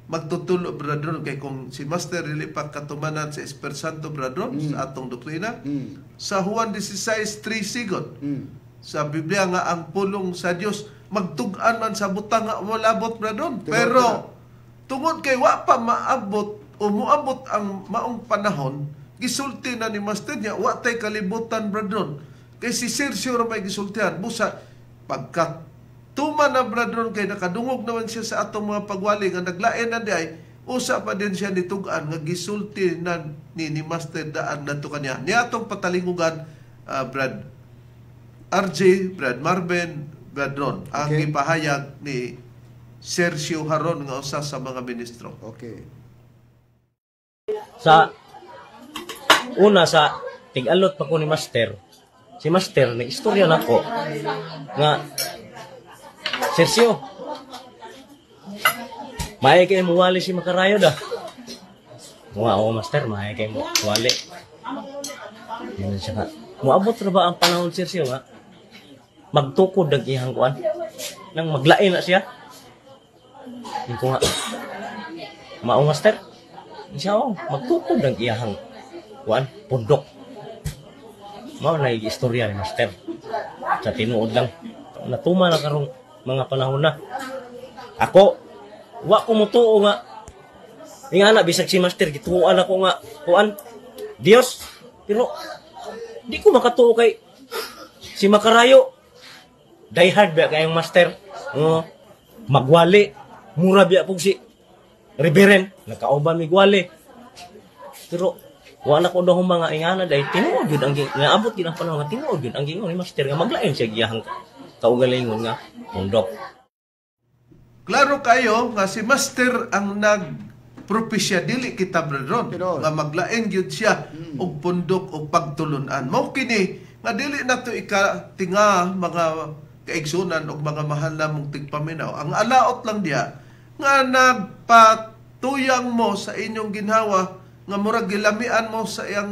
magtutulo, brethren, kay kung si Master dili pa katumanan sa Espiritu Santo, brethren, sa atong doktrina, sa Juan 16:3 sigon sa Biblia nga ang pulong sa Dios magtug-an man sa butang nga molabot, brethren. Pero tungod kay wa pa maabot o moabot ang maong panahon, gisulti na ni Master niya wa tay kalibutan, brethren. Kay si Sergio ra may gisultihan busa pagkat tuma na, brethren, kay nakadungog naman siya sa atong mga pagwali nga naglain na di ay usa pa din siya nitug-an nga gisulti na ni Master daan nato kaniya. Niya atong patalingugan, Brad RJ, Brad Marvin, Brad Ron, ang gipahayag ni Sergio Haron nga usa sa mga ministro. Okay. Sa una, sa tig-alot pa ko ni Master, si Master nag-istorya nako nga, "Sergio, maay kay mo wali si Makarayo da." Nga, "Oo, Master, maay kay mo wali." Yun siya nga, "Moabot ra ba ang panahon, Sergio, nga magtukod ang iyang kuan nang maglain na siya?" Yun ko nga, "Mao, Master?" Siya, "Oh, magtukod ang iyang kuan pundok." Mao na istorya ni Master. Sa tinuod lang, natuma na karong mga panahon na. Ako, wa ko mutuo nga nga na bisag si Master gituoan ako nga kuan Dios, pero di ko makatuo kay si Makarayo die hard ba kayong Master. Oh, magwali mura biya pug si Reverend nakauban migwali, pero wa na ko dahong mga ingana dahil tinuod gyud ang nga abot gyud ang panahon nga tinuod gyud ang gingon ni Master nga maglain siya giyahang kaugalingon nga pundok. Klaro kayo nga si Master ang nagpropesya, dili kita, Brethren, Tinuod. nga maglain gyud siya og pundok og pagtulunan. Mao kini nga dili nato ikatinga, mga kaigsunan og mga mahal namong tigpaminaw. Ang alaot lang diha nga nagpatuyang mo sa inyong ginhawa nga murag gilamian mo sa iyang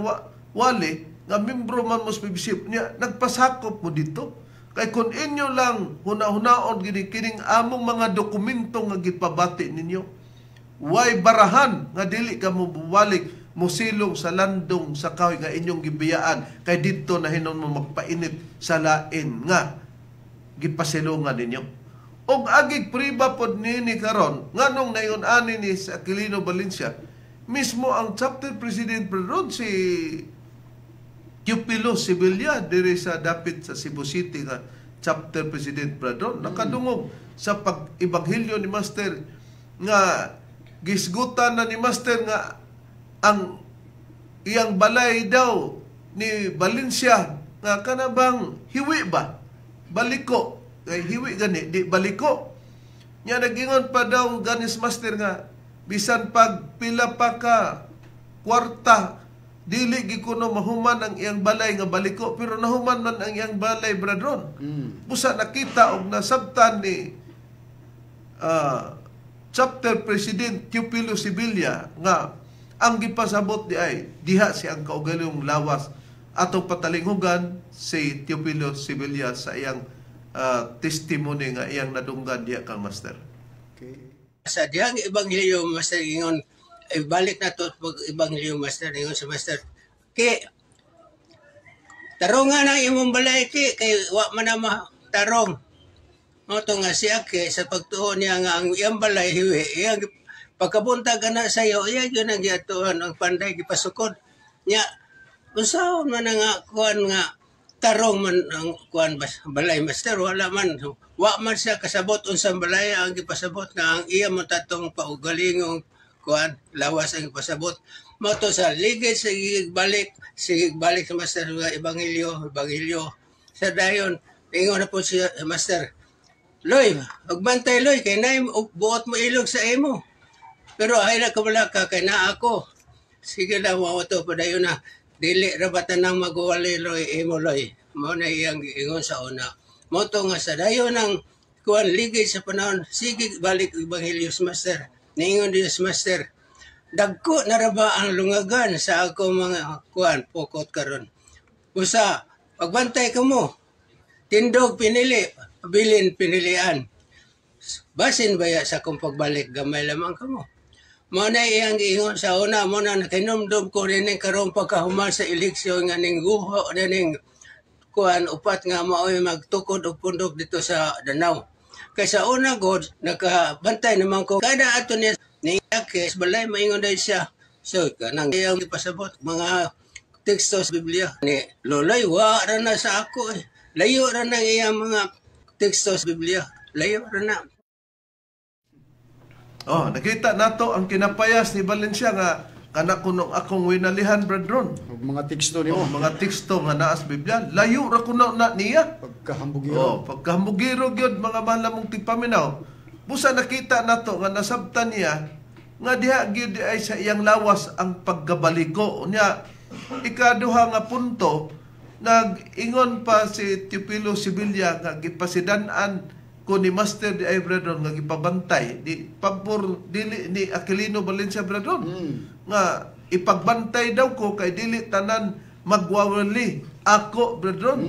wali nga membro man mo sa PBC niya, nagpasakop mo dito. Kay kung inyo lang huna-hunaon gini kining among mga dokumento nga gipabati ninyo, way barahan nga dili ka mo bubalik mosilong sa landong sa kahoy nga inyong gibiyaan, kay didto na hinon mo magpainit sa lain nga gipasilungan ninyo. Og agig priba pod nini karon nganong nayon ani ni sa Aquilino Valencia mismo, ang chapter president ron si Teofilo Sevilla diri sa dapit sa Cebu City nga chapter president, Bradron, nakadungog sa pag-ebanghelyo ni Master nga gisgutan na ni Master nga ang iyang balay daw ni Valencia nga kanabang hiwi ba, baliko, kay hiwi gani di baliko nya. Nagingon pa daw ganis Master nga bisan pag pila pa ka kwarta, dili gi kuno mahuman ang iyang balay nga baliko, pero nahuman man ang iyang balay, Bradron. Busa nakita og nasabtan ni chapter president Teofilo Sevilla nga ang gipasabot di ay diha si ang kaugalingong lawas. Atong patalinghugan si Teofilo Sevilla sa iyang testimony nga iyang nadunggan diha kang Master. Okay. Sa dihang ebanghelyo, Master, ingon, ibalik na to pag ebanghelyo, Master. Ingon sa Master, "Ki, tarungan ang imong balay, ki, kay wa man na matarong." Mao to nga siya ki sa pagtuo niya nga ang iyang balay hiwi, iyang pagkabuntag ana sa iyo, iya gyud ang giatuan ang panday gipasukod nya. Unsaon man nga kuan nga tarong man ang kuan bas, balay, Master? Wala man, wa man siya kasabot unsang balay ang gipasabot, nga ang iya mo tatong paugalingong kuan lawas ang gipasabot. Mao to sa ligid, sige balik, sige balik sa Master nga ebanghelyo, ebanghelyo. Sa dayon ingon na po siya, "Master, Loy, magbantay, Loy, kay naay buot mo ilog sa imo. Pero ay na kabala ka kay naa ako. Sige lang, mao to padayon na. Dili ra ba tanang magwali, Loy, imo, Loy." Mao na iyang giingon sa una. Mao to nga sa dayon ng kuan ligid sa panahon, sige balik ebanghelyo sa Master. Niingon din sa Master, "Dagko na ra ba ang lungagan sa ako mga kuan pukot karon. Usa, pagbantay ka mo, tindog pinili, pabilin pinilian. Basin baya sa akong pagbalik, gamay lamang kamo." Mao na iyang giingon sa una, mo na nakinumdum ko rin karon pagkahuman sa eleksyon nga ning guho na ning kuan upat nga maoy magtukod og pundok dito sa Danao. Kay sa una god nakabantay naman ko kada ato niya ni kay balay, maingon dahil siya. So kanang iyang ipasabot mga teksto sa Biblia ni Loloy, wa ra na sa ako eh. Layo ra na iyang mga teksto sa Biblia. Layo ra na. Oh, nakita nato ang kinapayas ni Valencia nga kana kunong akong winalihan, Brethren. Ug mga teksto nimo. Oh, mga teksto nga naa sa Biblia, layo ra kuno na niya. Pagkahambugiro. Oh, pagkahambugiro gyud, mga mahal namong tigpaminaw. Busa nakita nato nga nasabtan niya Nga diha gyud ay sa iyang lawas ang pagkabaliko. Unya, ikaduha nga punto, nag-ingon pa si Teofilo Sevilla nga gipasidan-an ko ni Master di ay, brethren, nga gipabantay di pabor dili ni Aquilino Valencia, brethren, nga ipagbantay daw ko kay dili tanan magwawali ako, brethren,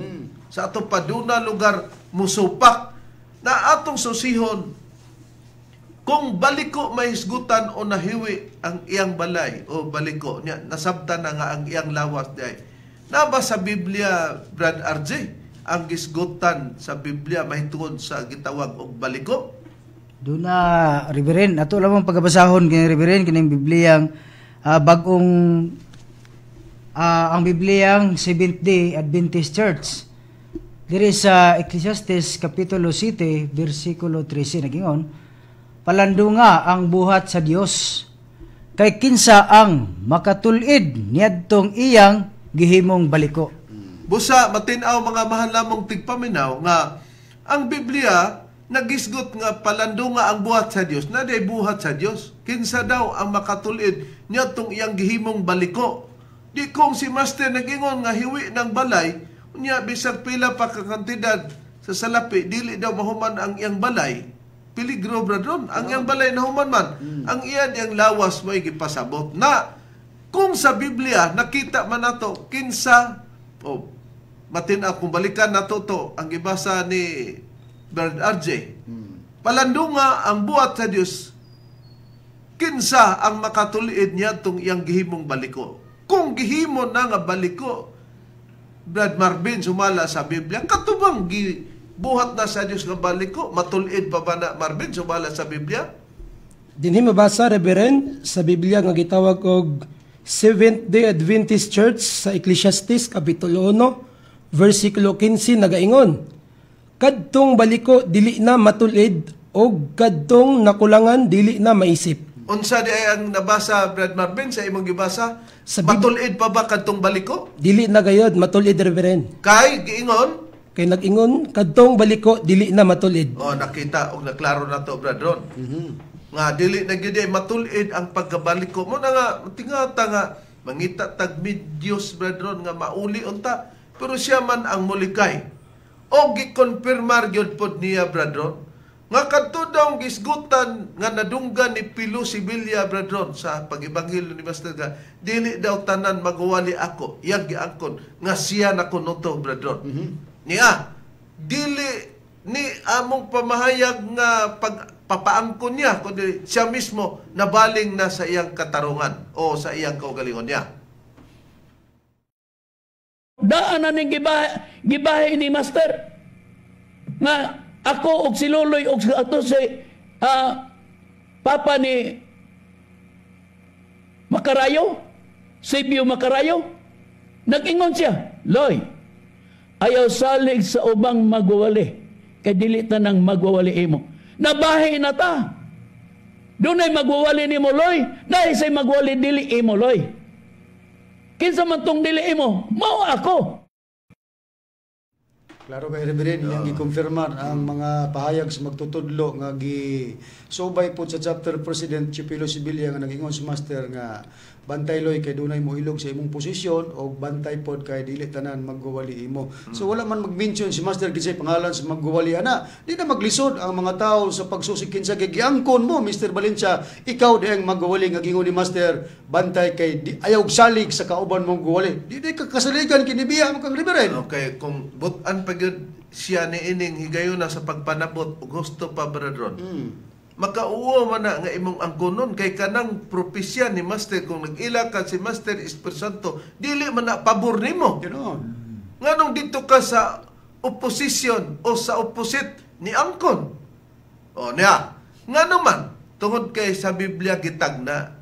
sa ato paduna lugar musupak na atong susihon kung baliko mahisgutan o nahiwi ang iyang balay o baliko niya, nasabtan na nga ang iyang lawas di ay. Naba sa Biblia, Brad RJ, ang gisgutan sa Biblia mahitungod sa gitawag og baliko? Doon na, Reverend, ato lamang pagabasahon kini, Reverend, kining Bibliyang bagong ang Bibliyang Seventh Day Adventist Church. Diri sa Ecclesiastes kapitulo 7 bersikulo 13 nagingon, "Palandunga ang buhat sa Dios, kay kinsa ang makatulid niadtong iyang gihimong baliko?" Busa matin-aw, mga mahal namong tigpaminaw, nga ang Biblia nagisgot nga palandunga ang buhat sa Dios, na day buhat sa Dios. Kinsa daw ang makatulid niadtong iyang gihimong baliko? Di kung si Master nagingon nga hiwi ng balay unya bisag pila pa ka kantidad sa salapi, dili daw mahuman ang iyang balay. Peligro, brethren. Ang iyang balay nahuman man, ang iyan iyang lawas mo'y gipasabot na. Kung sa Biblia nakita man nato kinsa o matin-aw, kung balikan nato to ang gibasa ni Brad RJ, palandunga ang buhat sa Dios, kinsa ang makatuliid niya tong iyang gihimong baliko? Kung gihimo na nga baliko, Brad Marvin, sumala sa Biblia, katubang gibuhat na sa Dios nga baliko, matulid pa ba na, Marvin, sumala sa Biblia? Dinhi mabasa, Reverend, sa Biblia nga gitawag og Seventh Day Adventist Church sa Ecclesiastes kapitulo 1 versikulo 15 nagaingon, "Kadtong baliko dili na matulid og kadtong nakulangan dili na maisip." Unsa di ay ang nabasa, Brad Marvin, sa imong gibasa? Sa Matulid pa ba kadtong baliko? Dili na gayod matulid, Reverend. Kay giingon? Kay nag-ingon, "Kadtong baliko dili na matulid." Oh, nakita og naklaro na to, Brad Ron. Nga dili na gyud ay matulid ang pagkabaliko mo na nga tingata nga mangita tag Diyos, Brad Ron, nga mauli unta, pero siya man ang mulikay. O gikonfirmar gyud pod niya, Brad Ron, nga kadto daw gisgutan nga nadunggan ni Pilo Sibilya, Brad Ron, sa pag-ebanghelyo ni Master nga dili daw tanan magwali ako, iyang giangkon nga siya na kuno to, Brad Ron. Niya dili ni among pamahayag nga pagpapaangkon niya, kundi siya mismo nabaling na sa iyang katarungan o sa iyang kaugalingon niya. Daan na ning gibahe, gibahe ni Master. Nga ako og si Loloy og ato si papa ni Makarayo, Sebio Makarayo, nag-ingon siya, "Loy, ayaw salig sa ubang magwawali, kay dili ta nang magwawali imo." Nabahi na ta. Dunay magwawali nimo, Loy, dahil say magwali dili imo, Loy. Kinsa man tong dili imo, mao ako. Klaro kay, Reverend, iyang gikonfirmar ang mga pahayag sa magtutudlo nga gi subay po sa chapter president Chipilo Sibilia nga nag-ingon si Master nga "Bantay, Loy, kay dunay moilog sa imong posisyon o bantay pod kay dili tanan magwawali imo." So wala man mag-mention si Master kinsay pangalan sa magwawali ana. Di na maglisod ang mga tao sa pagsusi kinsa giangkon mo, Mr. Valencia, ikaw di ang magwawali nga gingon ni Master, "Bantay kay di, ayaw salig sa kauban mong gwawali." Di di ka kasaligan kini biya mo kang Reverend. Okay, kung butan pa gyud siya ni ining higayuna sa pagpanabot og husto pa, Brad Ron. Makauwo man na nga imong angkonon kay kanang propesya ni Master, kung nag-ila ka si Master Espiritu Santo, dili man na pabor nimo. Nganong dito ka sa opposition o sa opposite ni angkon? O niya, ngano man tungod kay sa Biblia gitagna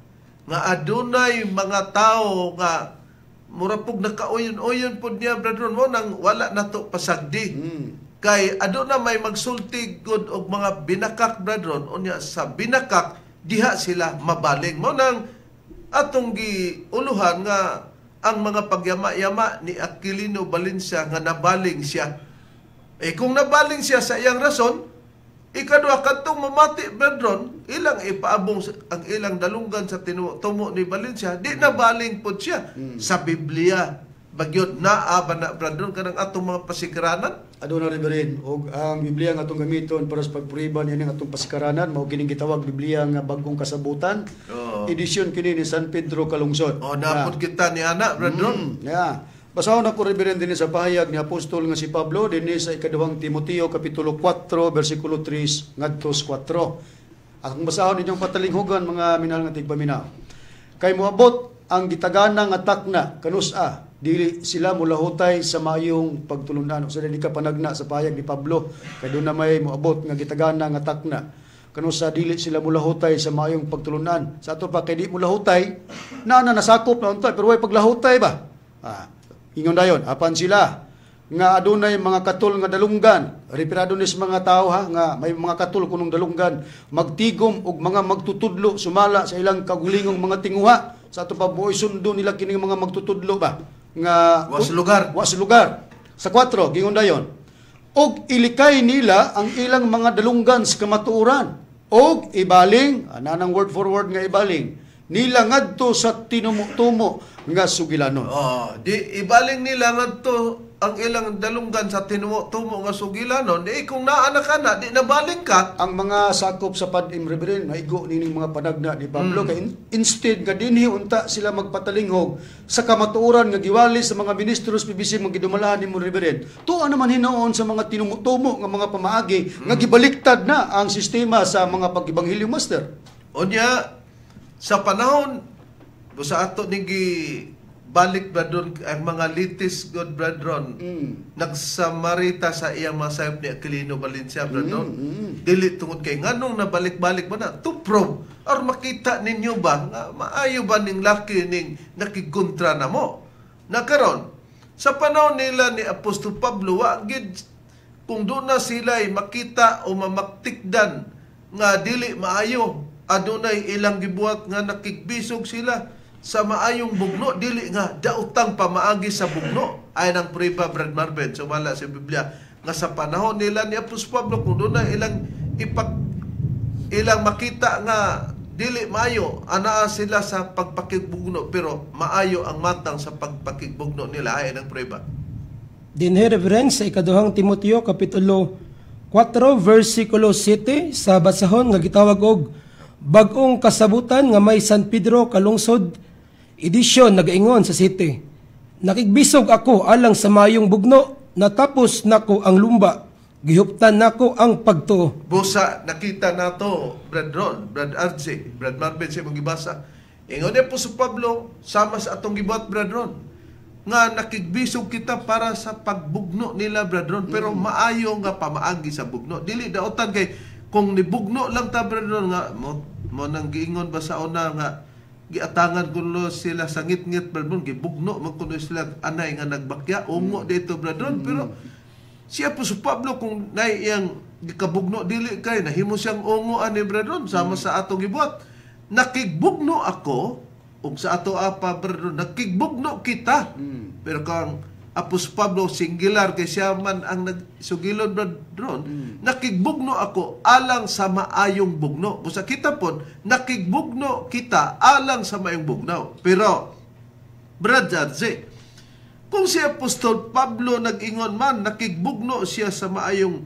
nga adunay mga tao nga mura pug nakauyon-uyon pod niya, Brad Ron, mo nang wala nato pasagdi. Kay aduna may magsulti gud og mga binakak, Brad Ron, unya sa binakak diha sila mabaling. Mo nang atong giuluhan nga ang mga pagyama-yama ni Aquilino Valencia nga nabaling siya. Eh kung nabaling siya sa iyang rason, Ikaduha, kadtong mamati, brethren, ilang ipaabong ang ilang dalunggan sa tinumo ni Valencia, di na baling pod siya sa Biblia. Bagyod naa ba na, brethren, kanang atong mga pasikaranan? Aduna, Reverend, og ang Biblia nga atong gamiton para sa pagpuriban niini atong pasikaranan mao kining gitawag Biblia nga Bagong Kasabutan. Edisyon kini ni San Pedro Calungsod. Oh, napod kita ni ana, brethren. Yeah. Basahon ako, Reverend, dinhi sa pahayag ni apostol nga si Pablo dinhi sa ikaduhang Timoteo kapitulo 4 bersikulo 3 ngadto sa 4. Akong basahon inyong patalinghugan, mga minahal nga tigpaminaw. Kay moabot ang gitagana nga takna kanus-a dili sila mulahutay sa maayong pagtulunan. O sa dili ka panagna sa pahayag ni Pablo kay doon na may moabot nga gitagana nga takna kanus-a dili sila mulahutay sa maayong pagtulunan. Sa ato pa kay di mulahutay na na nasakop na unta pero way paglahutay ba. Ingon dayon, apan sila nga adunay mga katul nga dalunggan, referado ni sa mga tao ha, nga may mga katul kunong dalunggan, magtigom og mga magtutudlo sumala sa ilang kagulingong mga tinguha. Sa ato pa buoy sundo nila kining mga magtutudlo ba nga Was lugar. Was lugar. Sa 4, gingon dayon, og ilikay nila ang ilang mga dalunggan sa kamatuoran og ibaling, ananang word for word nga ibaling nila ngadto sa tinumo-tumo nga sugilanon. Oh, di ibaling nila ngadto ang ilang dalunggan sa tinumo-tumo nga sugilanon. Di kung naa na ka na, di nabaling ka. Ang mga sakop sa PADM, Reverend, maigo nining mga panagna ni Pablo. Kay instead nga dinhi unta sila magpatalinghog sa kamatuoran nga giwali sa mga ministros PBC mga gidumalahan nimo, Reverend. Tuwa naman hinuon sa mga tinumo-tumo nga mga pamaagi nga gibaliktad na ang sistema sa mga pag-ebanghelyo, Master. Unya sa panahon sa ato ning balik, brethren, ang mga litis god, brethren, nagsamarita sa iyang mga sayop ni Aquilino Valencia, brethren. Dili tungod kay nganong nabalik-balik ba na to prove or makita ninyo ba nga maayo ba ning laki ning nakikontra na mo. Na karon sa panahon nila ni Apostol Pablo, wa gid kung doon na sila ay makita o mamaktikdan nga dili maayo, adunay ilang gibuhat nga nakigbisog sila sa maayong bugno, dili nga daotang pamaagi sa bugno. Ay nang priba, Brad Marvin, sumala sa Biblia nga sa panahon nila ni Apostol Pablo, kung doon na ilang ilang makita nga dili maayo, anaa sila sa pagpakigbugno, pero maayo ang matang sa pagpakigbugno nila. Ay nang priba. Dinhi, Reverend, sa ikaduhang Timoteo kapitulo 4 versikulo 7 sa basahon nga gitawag og Bag-ong Kasabutan nga may San Pedro Calungsod edisyon, nagaingon sa 7: "Nakigbisog ako alang sa mayong bugno, natapos nako ang lumba, gihuptan nako ang pagtuo." Busa nakita nato, Brad Ron, Brad RJ, Brad Marvin, sa imong gibasa. Ingon niya po sa Pablo, sama sa atong gibuhat, Brad Ron, nga nakigbisog kita para sa pagbugno nila, Brad Ron, pero maayo nga pamaagi sa bugno. Dili daotan kay kung nibugno lang ta, Brad Ron, nga mo nang giingon ba sa una nga giatangan kuno sila sa ngit-ngit, Brad Ron, gibugno man kuno sila anay nga nagbakya, ungo dito, Brad Ron, pero siya po sa Pablo kung naiyang gikabugno dili kay nahimo siyang ungo ani, Brad Ron, sama sa atong gibuhat. Nakigbugno ako ug sa ato apa, Brad Ron, nakigbugno kita. Pero kang Apos Pablo singular kay siya man ang nagsugilon, Brad Ron, nakigbugno ako alang sa maayong bugno. Busa kita pon nakigbugno kita alang sa maayong bugno. Pero Brad RJ, kung si Apostol Pablo nag-ingon man nakigbugno siya sa maayong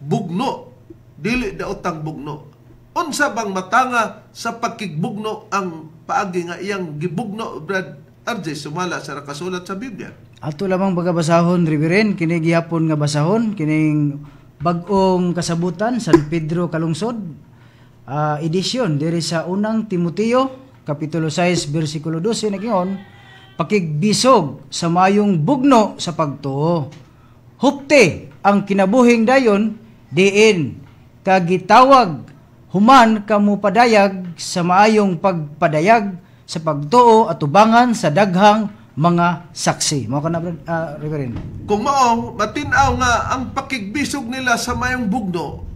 bugno, dili daotang bugno, unsa bang matanga sa pagkigbugno ang paagi nga iyang gibugno, Brad RJ, sumala sa nakasulat sa Biblia? Ato lamang bagabasahon, Reverend, kini gihapon nga basahon kining Bag-ong Kasabutan San Pedro Calungsod edisyon diri sa unang Timoteo kapitulo 6 bersikulo 12 nagingon, pakigbisog sa mayong bugno sa pagtuo. Hupte ang kinabuhing dayon diin kagitawag human kamo padayag sa maayong pagpadayag sa pagtuo at tubangan sa daghang mga saksi. Mao ka na, Reverend. Kung mao, matin-aw nga ang pakigbisog nila sa mayong bugno,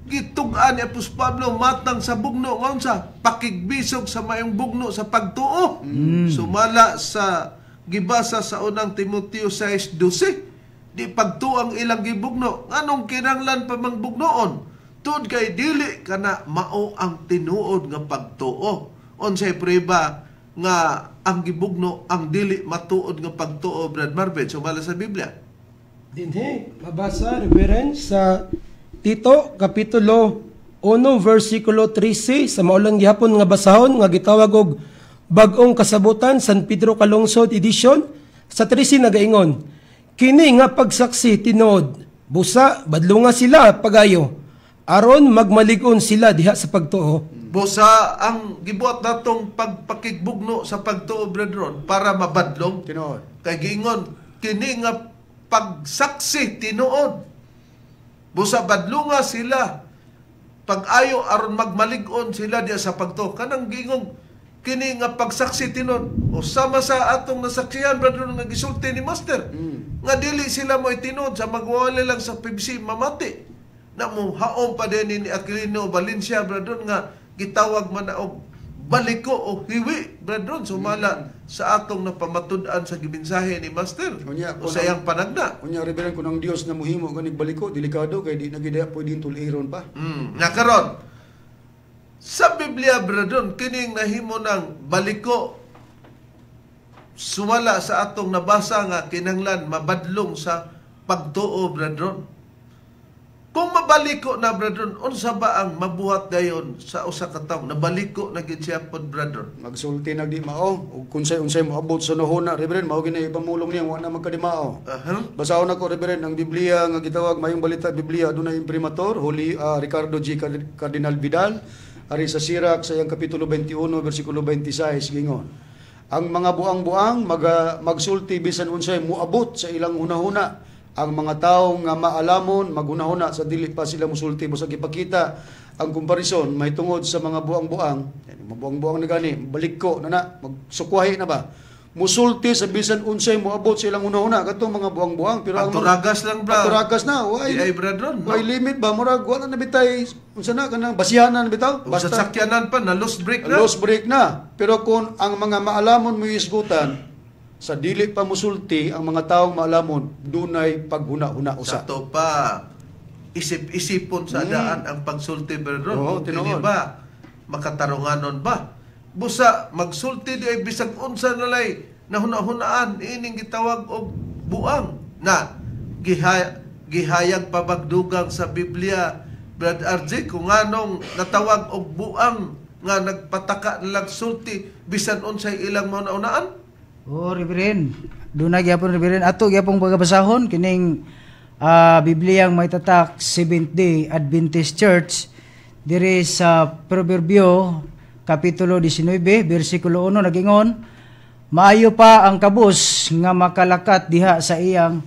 gitug-an ni Apostol Pablo matang sa bugno nga unsa? Pakigbisog sa mayong bugno sa pagtuo. Sumala sa gibasa sa unang Timoteo 6:12, di pagtuo ang ilang gibugno. Nganong kinahanglan pa mang bugnoon? Tungod kay dili kana mao ang tinuod nga pagtuo. Unsay prueba nga ang gibugno ang dili matuod nga pagtuo, Brad Marvin, sumala sa Biblia? Dinhi, mabasa, Reverend, sa Tito, Kapitulo 1, versikulo 13, sa maulang gihapon nga basahon, nga gitawag og Bag-ong Kasabutan, San Pedro Calungsod Edition, sa 13 nagaingon, "Kini nga pagsaksi tinuod, busa badlunga sila pagayo, aron magmalig-on sila diha sa pagtuo." Busa ang gibuhat natong pagpakigbugno sa pagtuo, brethren, para mabadlong. Tinuod. Kay giingon, kini nga pagsaksi tinuod. Busa badlunga sila pag-ayo aron magmalig-on sila diha sa pagtuo. Kanang giingong kini nga pagsaksi tinuod. O sama sa atong nasaksihan, brethren, nga gisulti ni Master. Nga dili sila mo tinuod sa magwawali lang sa PBC mamati. Na mo haom pa din ni Aquilino Valencia, brethren, nga gitawag man na og baliko o hiwi, brethren, sumala sa atong napamatud-an sa gimensahe ni Master Unya, o sa iyang panagna. Unya, Reverend, kung ang Dios na muhimo ganig baliko, delikado kay di na gid pwedeng tuliron pa. Nga karon sa Biblia, brethren, kining nahimo ng baliko sumala sa atong nabasa nga kinahanglan mabadlong sa pagtuo, brethren. Kung mabaliko na, brethren, unsa ba ang mabuhat dayon sa usa ka tawo? Nabaliko na gid siya pod, brethren. Magsulti nag di mao ug kunsay unsay moabot sa nahuna, Reverend, mao gini ipamulong niya wa na magkadimao. Basahon ako, Reverend, ang Biblia nga gitawag Mayong Balita Biblia, adunay imprimatur Holy Ricardo G. Cardinal Vidal, ari sa Sirach sa iyang kapitulo 21 bersikulo 26 gingon. Ang mga buang-buang magsulti bisan unsay moabot sa ilang hunahuna. Ang mga tawo nga maalamon maghunahuna sa dili pa sila musulti. Busa gipakita ang komparison mahitungod sa mga buang-buang, yani mabuang-buang na gani, baliko na na, magsukwahi na ba? Musulti sa bisan unsay moabot sa ilang hunahuna katong mga buang-buang, pero ang mga Paturagas lang bra. Paturagas na, way Di ay brethren, no? Way limit ba, murag wala na bitay unsa na kanang basihanan bitaw. Kung sa sakyanan pa na lost brake na. Lost brake na. Pero kung ang mga maalamon mo isgutan sa dili pa musulti, ang mga taong maalamon dunay paghuna-huna Sa usa. to pa isip-isipon sa daan ang pagsulti, brethren. Oo, Kung kini tinuod. ba makatarunganon ba? Busa magsulti di ay bisag unsa nalay nahuna-hunaan ining gitawag og buang na gihayag pabagdugang sa Biblia, Brad RJ, kung anong natawag og buang nga nagpataka nilang sulti bisan unsay ilang mahuna-hunaan. Oh, Reverend. Doon na gyapon, Reverend. Ato gyapong pagabasahon kining Bibliang may tatak Seventh Day Adventist Church diri sa Proverbio kapitulo 19 bersikulo 1 nagingon, "Maayo pa ang kabus nga makalakat diha sa iyang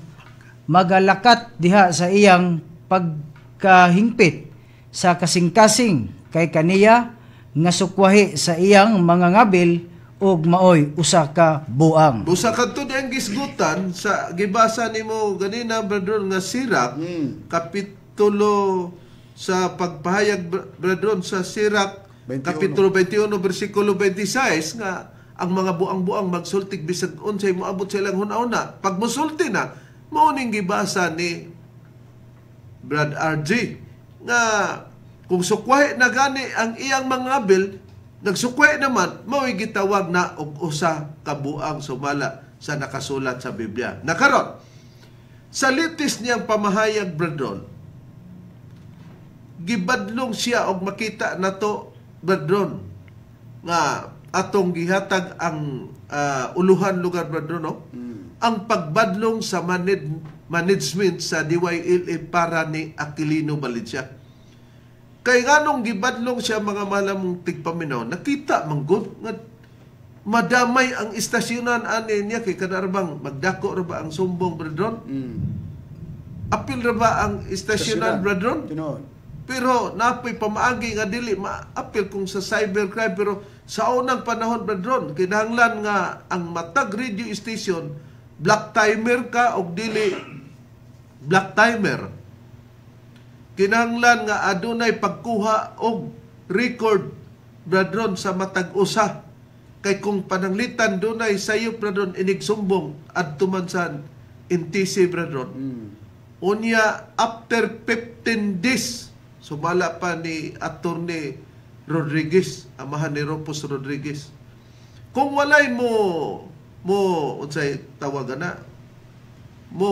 magalakat diha sa iyang pagkahingpit sa kasing-kasing kay kaniya nga sukwahi sa iyang mga ngabil ug maoy usa ka buang." Busa kadto di ang gisgutan sa gibasa nimo ganina, brethren, nga Sirach kapitulo sa pagpahayag, brethren, sa Sirach 21. kapitulo 21 bersikulo 26 nga ang mga buang-buang magsultig bisag unsay moabot sa ilang hunahuna. Pag musulti na, mao ning gibasa ni Brad RG nga kung sukwahi na gani ang iyang mga ngabil, nagsukwahi naman, mao'y gitawag na og usa ka buang sumala sa nakasulat sa Biblia. Nakaron, sa litis niyang pamahayag, brethren, gibadlong siya og makita nato, brethren, nga atong gihatag ang uluhan lugar, brethren, no? Ang pagbadlong sa management sa DYLA para ni Aquilino Valencia. Kay nganong gibadlong siya, mga malamong tigpaminaw, nakita manggod nga madamay ang istasyonan ani niya kay kanarbang magdako ra ba ang sumbong, brethren? Apil ra ba ang istasyonan, brethren? Tinuod. Pero napoy pamaagi nga dili maapil kung sa cybercrime, pero sa unang panahon, brethren, kinahanglan nga ang matag radio station black timer ka og dili black timer. Kinahanglan nga adunay pagkuha og record, brethren, sa matag usa. Kay kung pananglitan dunay sayop, brethren, inigsumbong adto man sa NTC, brethren. Unya after 15 days Sumala pa ni Attorney Rodriguez, amahan ni Rufus Rodriguez. Kung walay mo mo unsay tawagan na mo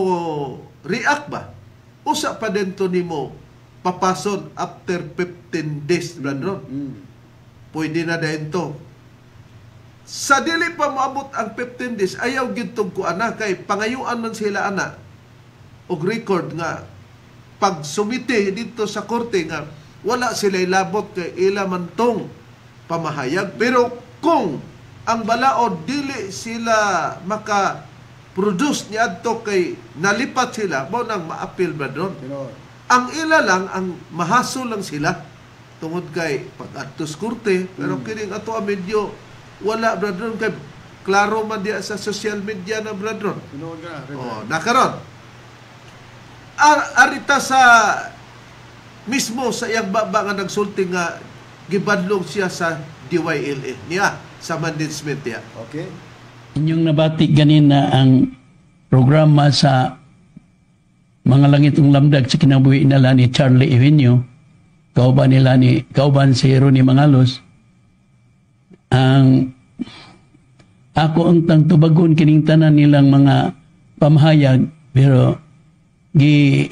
react ba, usa pa din to nimo papason after 15 days, Brad Ron. Pwede na din to. Sa dili pa moabot ang 15 days, ayaw gitong ko ana kay pangayuan man sila ana og record nga pag sumite dito sa korte nga wala sila ilabot kay ila man tong pamahayag. Pero kung ang balaod dili sila maka produce niadto kay nalipat sila, mao nang maapil, Brad Ron. Tinuod. Ang ila lang, ang mahaso lang sila tungod kay pag-adtos korte, pero kining ato a medyo wala, Brad Ron, kay klaro man diya sa social media na, Brad Ron. Tinuod ka na, Reverend. Oh, nakaron. Arita sa mismo sa iyang baba nga nagsulti nga gibadlong siya sa DYLA niya sa management niya. Okay. Inyong nabati ganina ang programa sa mga langitong lamdag sa kinabuhi nila ni Charlie Eugenio, kauban nila ni kauban si Ronnie Mangalos. Ang ako ang tang tubagon kining tanan nilang mga pamahayag, pero gi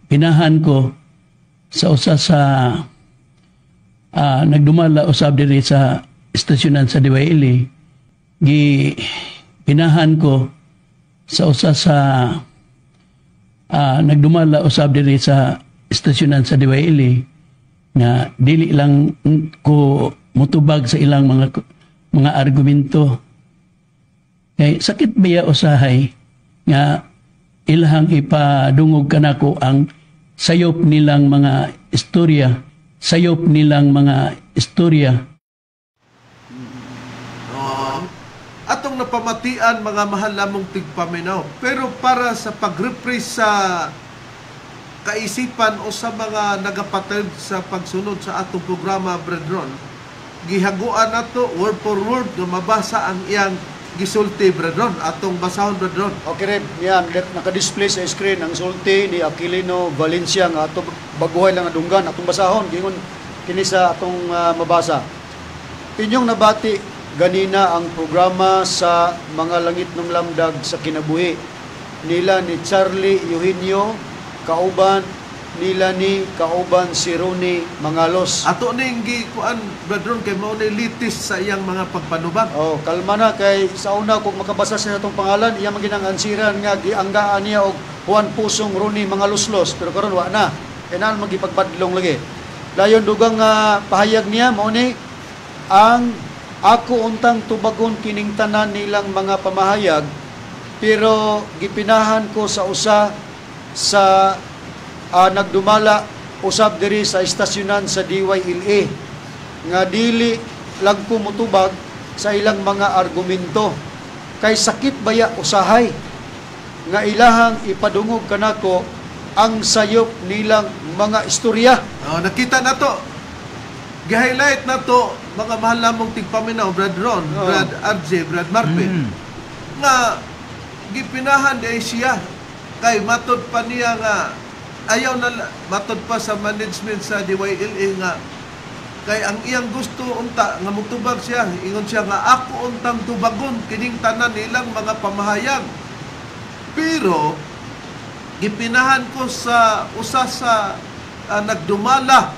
pinahan ko sa usa sa nagdumala usab diri sa estasyonan sa DYLA, gi pinahan ko sa usa sa nagdumala usab diri sa estasyonan sa DYLA nga dili lang ko mutubag sa ilang mga argumento kay sakit biya usahay nga ilahang ipadungog kanako ang sayop nilang mga istorya, sayop nilang mga istorya. Oh, atong napamatian mga mahal namong tigpaminaw. Pero para sa pag-rephrase sa kaisipan o sa mga nagapatid sa pagsunod sa atong programa, Brethren, gihaguan nato word for word nga mabasa ang iyang gisulti, Brethren. Atong basahon, Brethren. Okay, Reb, yan, naka-display sa screen ang sulti ni Aquilino Valencia nga ato baguhay lang adunggan atong basahon gingon kini sa atong mabasa. Inyong nabati ganina ang programa sa mga langit ng lamdag sa kinabuhi nila ni Charlie Eugenio, kauban nila ni kauban si Ronnie Mangalos. Ato ning gikuan, Brethren, kay mao ni litis sa iyang mga pagpanubag. Oh, kalma na kay sa una kung makabasa siya atong pangalan, iya man ginang ansiran nga gianggaan niya og Juan Pusong Ronnie Mangaluslos, pero karon wa na. Kay naan magipagbadlong lagi. Dayon dugang pahayag niya mao ni ang ako untang tubagon kining tanan nilang mga pamahayag, pero gipinahan ko sa usa sa nagdumala usab diri sa estasyonan sa DYLA nga dili lang ko mutubag sa ilang mga argumento kay sakit baya usahay nga ilahang ipadungog kanako ang sayop nilang mga istorya. Oh, nakita na to. Gi-highlight na to mga mahal namong tigpaminaw, Brad Ron, Oh. Brad RJ, Brad Marvin. Nga gipinahan di siya kay matod pa niya nga ayaw na matod pa sa management sa DYLA nga kay ang iyang gusto unta nga mutubag siya, ingon siya nga ako untang tubagon kining tanan nilang mga pamahayag, pero gipinahan ko sa usa sa nagdumala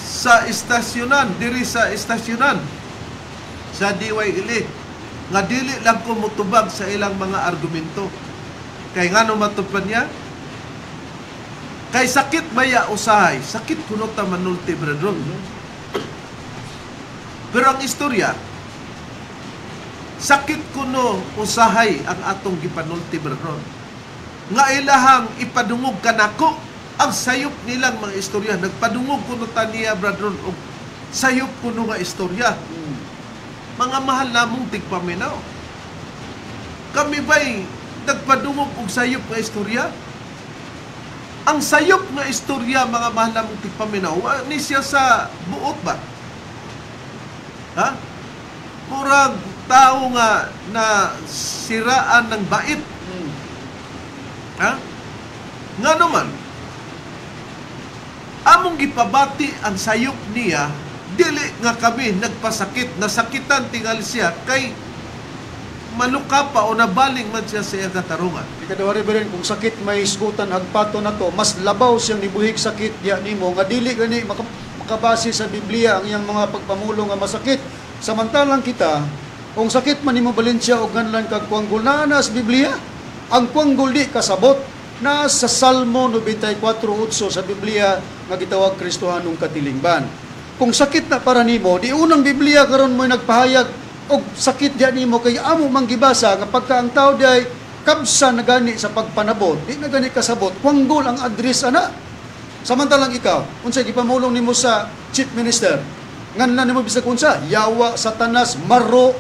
sa estasyonan diri sa estasyonan sa DYLA nga dili lang ko mutubag sa ilang mga argumento. Kay ngano matupad niya? Kay sakit maya usahay, sakit kuno ta manulti, brethren. Pero ang istorya, sakit kuno usahay ang atong gipanulti, brethren. Nga ilahang ipadungog kanako ang sayop nilang mga istorya. Nagpadungog kuno ta niya, brethren, og sayop kuno nga istorya. Mga mahal namong tigpaminaw, kami ba'y nagpadungog og sayop nga istorya? Ang sayop nga istorya, mga mahal namong tigpaminaw, ni siya sa buot ba? Ha? Murag tao nga na siraan ng bait. Ha? Nga naman, Among gipabati ang sayop niya, dili nga kami nagpasakit, nasakitan tingali siya kay maluka pa o nabaling man siya sa iyang katarungan. Ikaduha, Reverend, kung sakit may hisgutan hagpato na to, mas labaw siyang nibuhig sakit diya nimo nga dili gani makabase sa Biblia ang iyang mga pagpamulong nga masakit. Samantalang kita, kung sakit man nimo Valencia og nganlan kag kuanggol, naa na sa Biblia. Ang kuanggol di kasabot, naa sa Salmo 94:8 sa Biblia nga gitawag Kristohanong katilingban. Kung sakit na para nimo, di unang Biblia karon mo'y nagpahayag og sakit diya nimo kay amo mang gibasa nga pagka ang tao diay kabsa na gani sa pagpanabot, di na gani kasabot, kuanggol ang address ana. Samantalang ikaw, unsay gipamulong nimo sa chief minister, nganlan nimo bisag unsa, yawa, satanas, maro,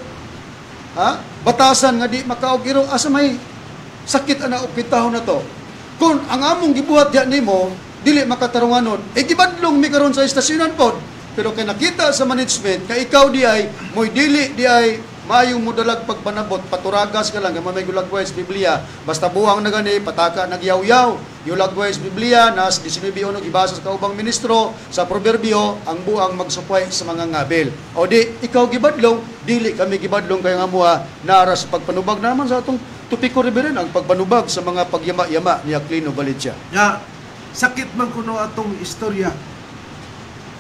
ha? Batasan nga di makaog iro, asa may sakit ana og pitahon na to. Kung ang among gibuhat diya nimo dili makatarunganon, e gibadlong mi karon sa estasyonan pod. Pero kay nakita sa management kay ikaw di ay moy dili di ay maayong modalag pagpanabot, paturagas ka lang kay may gulagway sa Biblia, basta buhang na gani pataka nagyaw-yaw. Yulagway sa Biblia nas 19:1 gibasa sa kaubang ministro sa Proverbio, ang buang magsupay sa mga ngabil. O di ikaw gibadlong, dili kami gibadlong kay nga muha nara sa pagpanubag naman sa atong topiko, Reverend, ang pagpanubag sa mga pagyama-yama ni Aquilino Valencia. Ya, sakit man kuno atong istorya.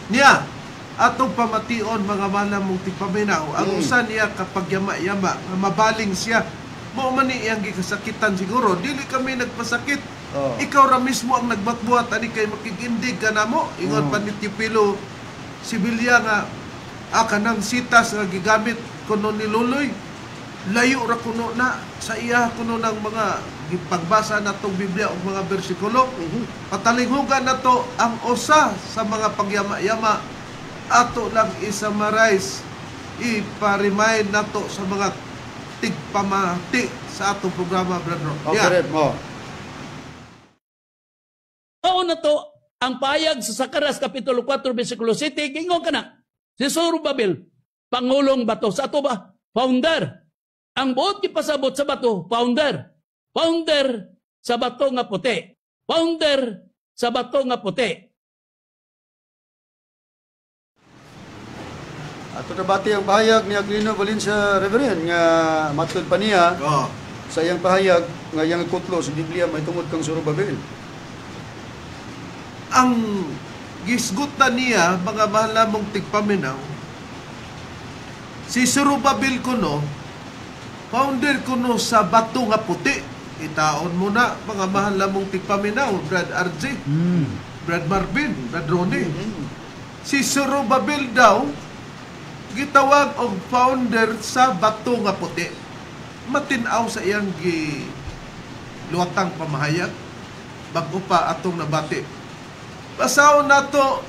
Niya, atong pamation mga mahal mong tigpaminaw, ang usa niya kapag yama-yama, nga mabaling siya, mao man ni iyang gikasakitan siguro, dili kami nagpasakit. Oh. Ikaw ra mismo ang nagbatbuhat ani kay makigindig ka namo. Ingon pa ni Teofilo Sibilya nga kanang sitas nga gigamit kuno ni Luloy, layo ra kuno na sa iya kuno ng mga gipagbasa natong Biblia ug mga bersikulo. Patalinghugan nato ang usa sa mga pagyama-yama, ato lang i-summarize, ipa-remind nato sa mga tigpamati sa atong programa, Brother. Okay, Yeah. oh. Mao na to ang payag sa Zacarias Kapitulo 4, versikulo 7, gingon ka na, si Zorobabel, Pangulong Bato. Sa ato ba? Founder. Ang buot gipasabot sa bato, founder. Founder sa bato nga puti. Founder sa bato nga puti. Ato nabati ang pahayag ni Aquilino Valencia, Reverend, nga matud pa niya sa iyang pahayag nga iyang kutlo sa Biblia may tungod kang Zorobabel. Ang gisgutan niya, mga mahal namong tigpaminaw, si Zorobabel kuno, founder kuno sa bato nga puti. Itaon mo na, mga mahal namong tigpaminaw, Brad RJ, Brad Marvin, Brad Ronnie. Si Zorobabel daw, gitawag og founder sa bato nga puti. Matinaw sa iyang giluwatang pamahayag, bago pa atong nabati. Basahon nato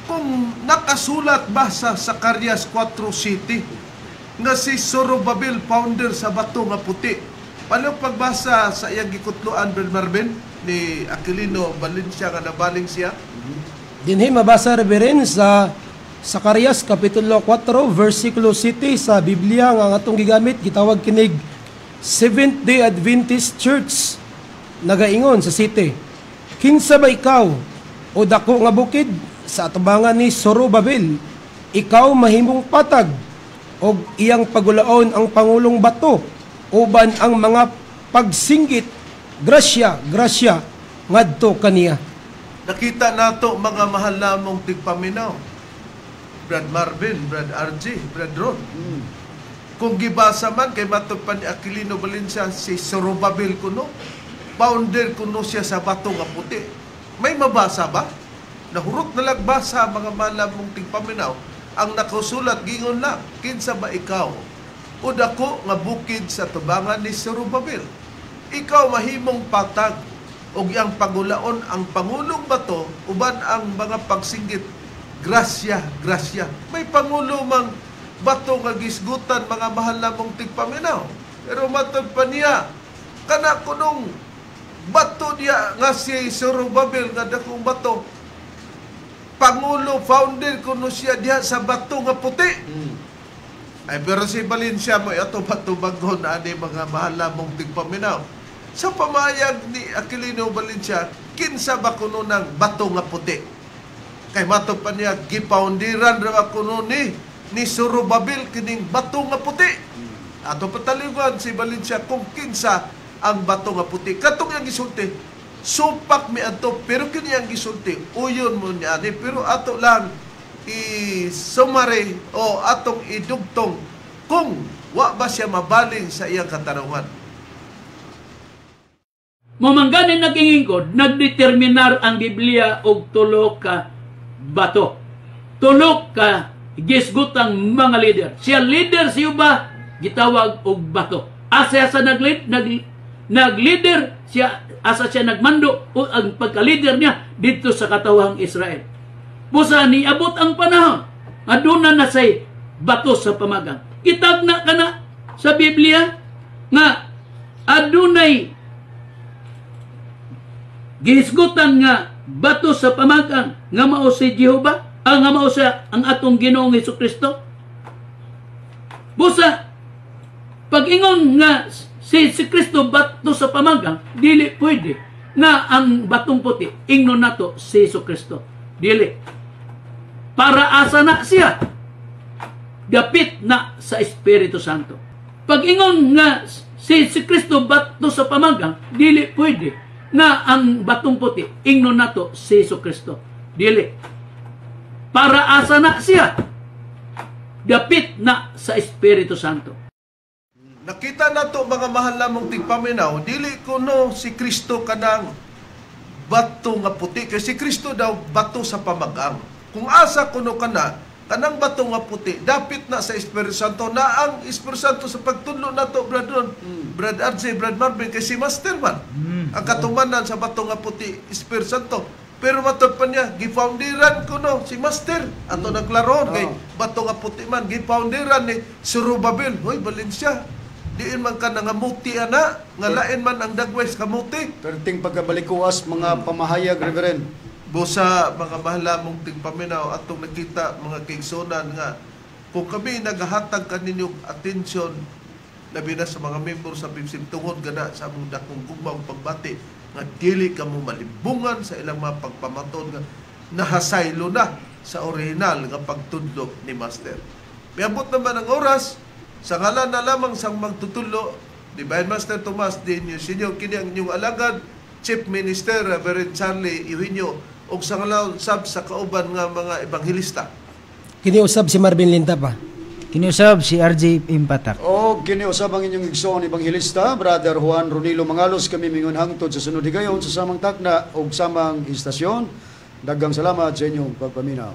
kung nakasulat ba sa Zacarias 4:7 nga si Zorobabel founder sa bato nga puti. Paano pagbasa sa iyang gikutloan, Brad Marvin, ni Aquilino Valencia nga nabaling siya? Dinhi mabasa, Reverend, sa Zacarias Kapitulo 4, versikulo 7 sa Biblia nga ang atong gigamit, gitawag kinig Seventh Day Adventist Church, nagaingon sa city. Kinsa ba ikaw o dako nga bukid sa atubangan ni Zorobabel? Ikaw mahimong patag og iyang pagulaon ang pangulong bato uban ang mga pagsinggit grasya grasya ngadto kaniya. Nakita nato mga mahal namong tigpaminaw, Brad Marvin, Brad RJ, Brad Ron. Kung gibasa man kay matod pa ni Aquilino Valencia si Zorobabel kuno, founder kuno siya sa bato nga puti. May mabasa ba? Nahurot na lang basa mga mahal namong tigpaminaw. Ang nakasulat gingon lang, kinsa ba ikaw o dako nga bukid sa tubangan ni Zorobabel? Ikaw mahimong patag og iyang pagulaon ang pangulong bato uban ang mga pagsinggit grasya grasya. May pangulo mang bato nga gisgutan mga mahal namong tigpaminaw. Pero matod pa niya kana kunong bato niya nga si Zorobabel nga dakong bato, pangulo founder kuno siya diha sa bato nga puti. Ay pero si Valencia mo ato bato bago na ani mga mahal namong tigpaminaw. Sa pamayag ni Aquilino Valencia, kinsa ba kuno ng bato nga puti? Kay matod pa niya, gipaundiran ra kuno ni Zorobabel kining bato nga puti. Ato pataliwan si Valencia kung kinsa ang bato nga puti. Katong iyang gisulti, supak mi adto, pero kini ang gisulti, uyon mo niya ani, pero ato lang i-summary o atong idugtong kung wa ba siya mabaling sa iyang katarungan. Mamangganin nagingingkod, nagdeterminar ang Biblia og tulo ka bato. Tulo ka gisgutang mga leader. Siya leader siya ba gitawag og bato. Asa sa nag-leader siya, asa siya nagmando o ang pagka-leader niya dito sa katawhang Israel. Busa niabot ang panahon aduna na say bato sa pamagang. Kitagna kana sa Biblia nga adunay gihisgutan nga bato sa pamagang nga mao si Jehova, ang nga mao siya ang atong Ginoong Hesukristo. Busa pag-ingon nga si Kristo bato sa pamagang, dili pwede nga ang batong puti ingnon nato si Hesukristo. Dili. Para asa na siya? Dapit na sa Espiritu Santo. Pag-ingon nga si Kristo bato sa pamagang, dili pwede nga ang batong puti ingnon nato si Hesukristo. Dili. Para asa na siya? Dapit na sa Espiritu Santo. Nakita nato mga mahal namong tigpaminaw, dili kuno si Kristo kanang bato nga puti, kay si Kristo daw bato sa pamagang. Kung asa kuno kana kanang bato nga puti, dapit na sa Espiritu Santo, na ang Espiritu Santo sa pagtudlo nato, Brad Ron, Brad RJ, Brad Marvin, kay si Master man. Ang katumanan sa bato nga puti, Espiritu Santo. Pero matod pa niya, gifounderan kuno si Master. Ato nagklaroon kay bato nga puti man, gifounderan ni Zorobabel. Hoy, Valencia, diin man ka nangamuti ana, nga lain man ang dagwes kamuti. Perting pagkabalikuas mga pamahayag, Reverend. Busa mga mahal mong tigpaminaw, atong nakita mga kaigsunan nga kung kami naghahatag kaninyong atensyon labi na sa mga membro sa PBCM tungod gana sa among dakong gugma ug pagbati nga dili kamo malibungan sa ilang mga pagpamaton nga nahasaylo na sa orihinal nga pagtudlo ni Master. Miabot naman ang oras sa ngalan na lamang sang magtutulo Divine Master Tomas D. Senior, kini ang inyong alagad Chief Minister Reverend Charlie Eugenio og sa ngalan sab sa kauban nga mga ebanghelista. Kini usab si Marvin Lintapa. Kini usab si RJ Impatak. O kini usab ang inyong igsoon ebanghelista Brother Juan Ronilo Mangalos. Kami mingon hangtod sa sunod higayon sa samang takna og samang istasyon. Daghang salamat sa inyong pagpaminaw.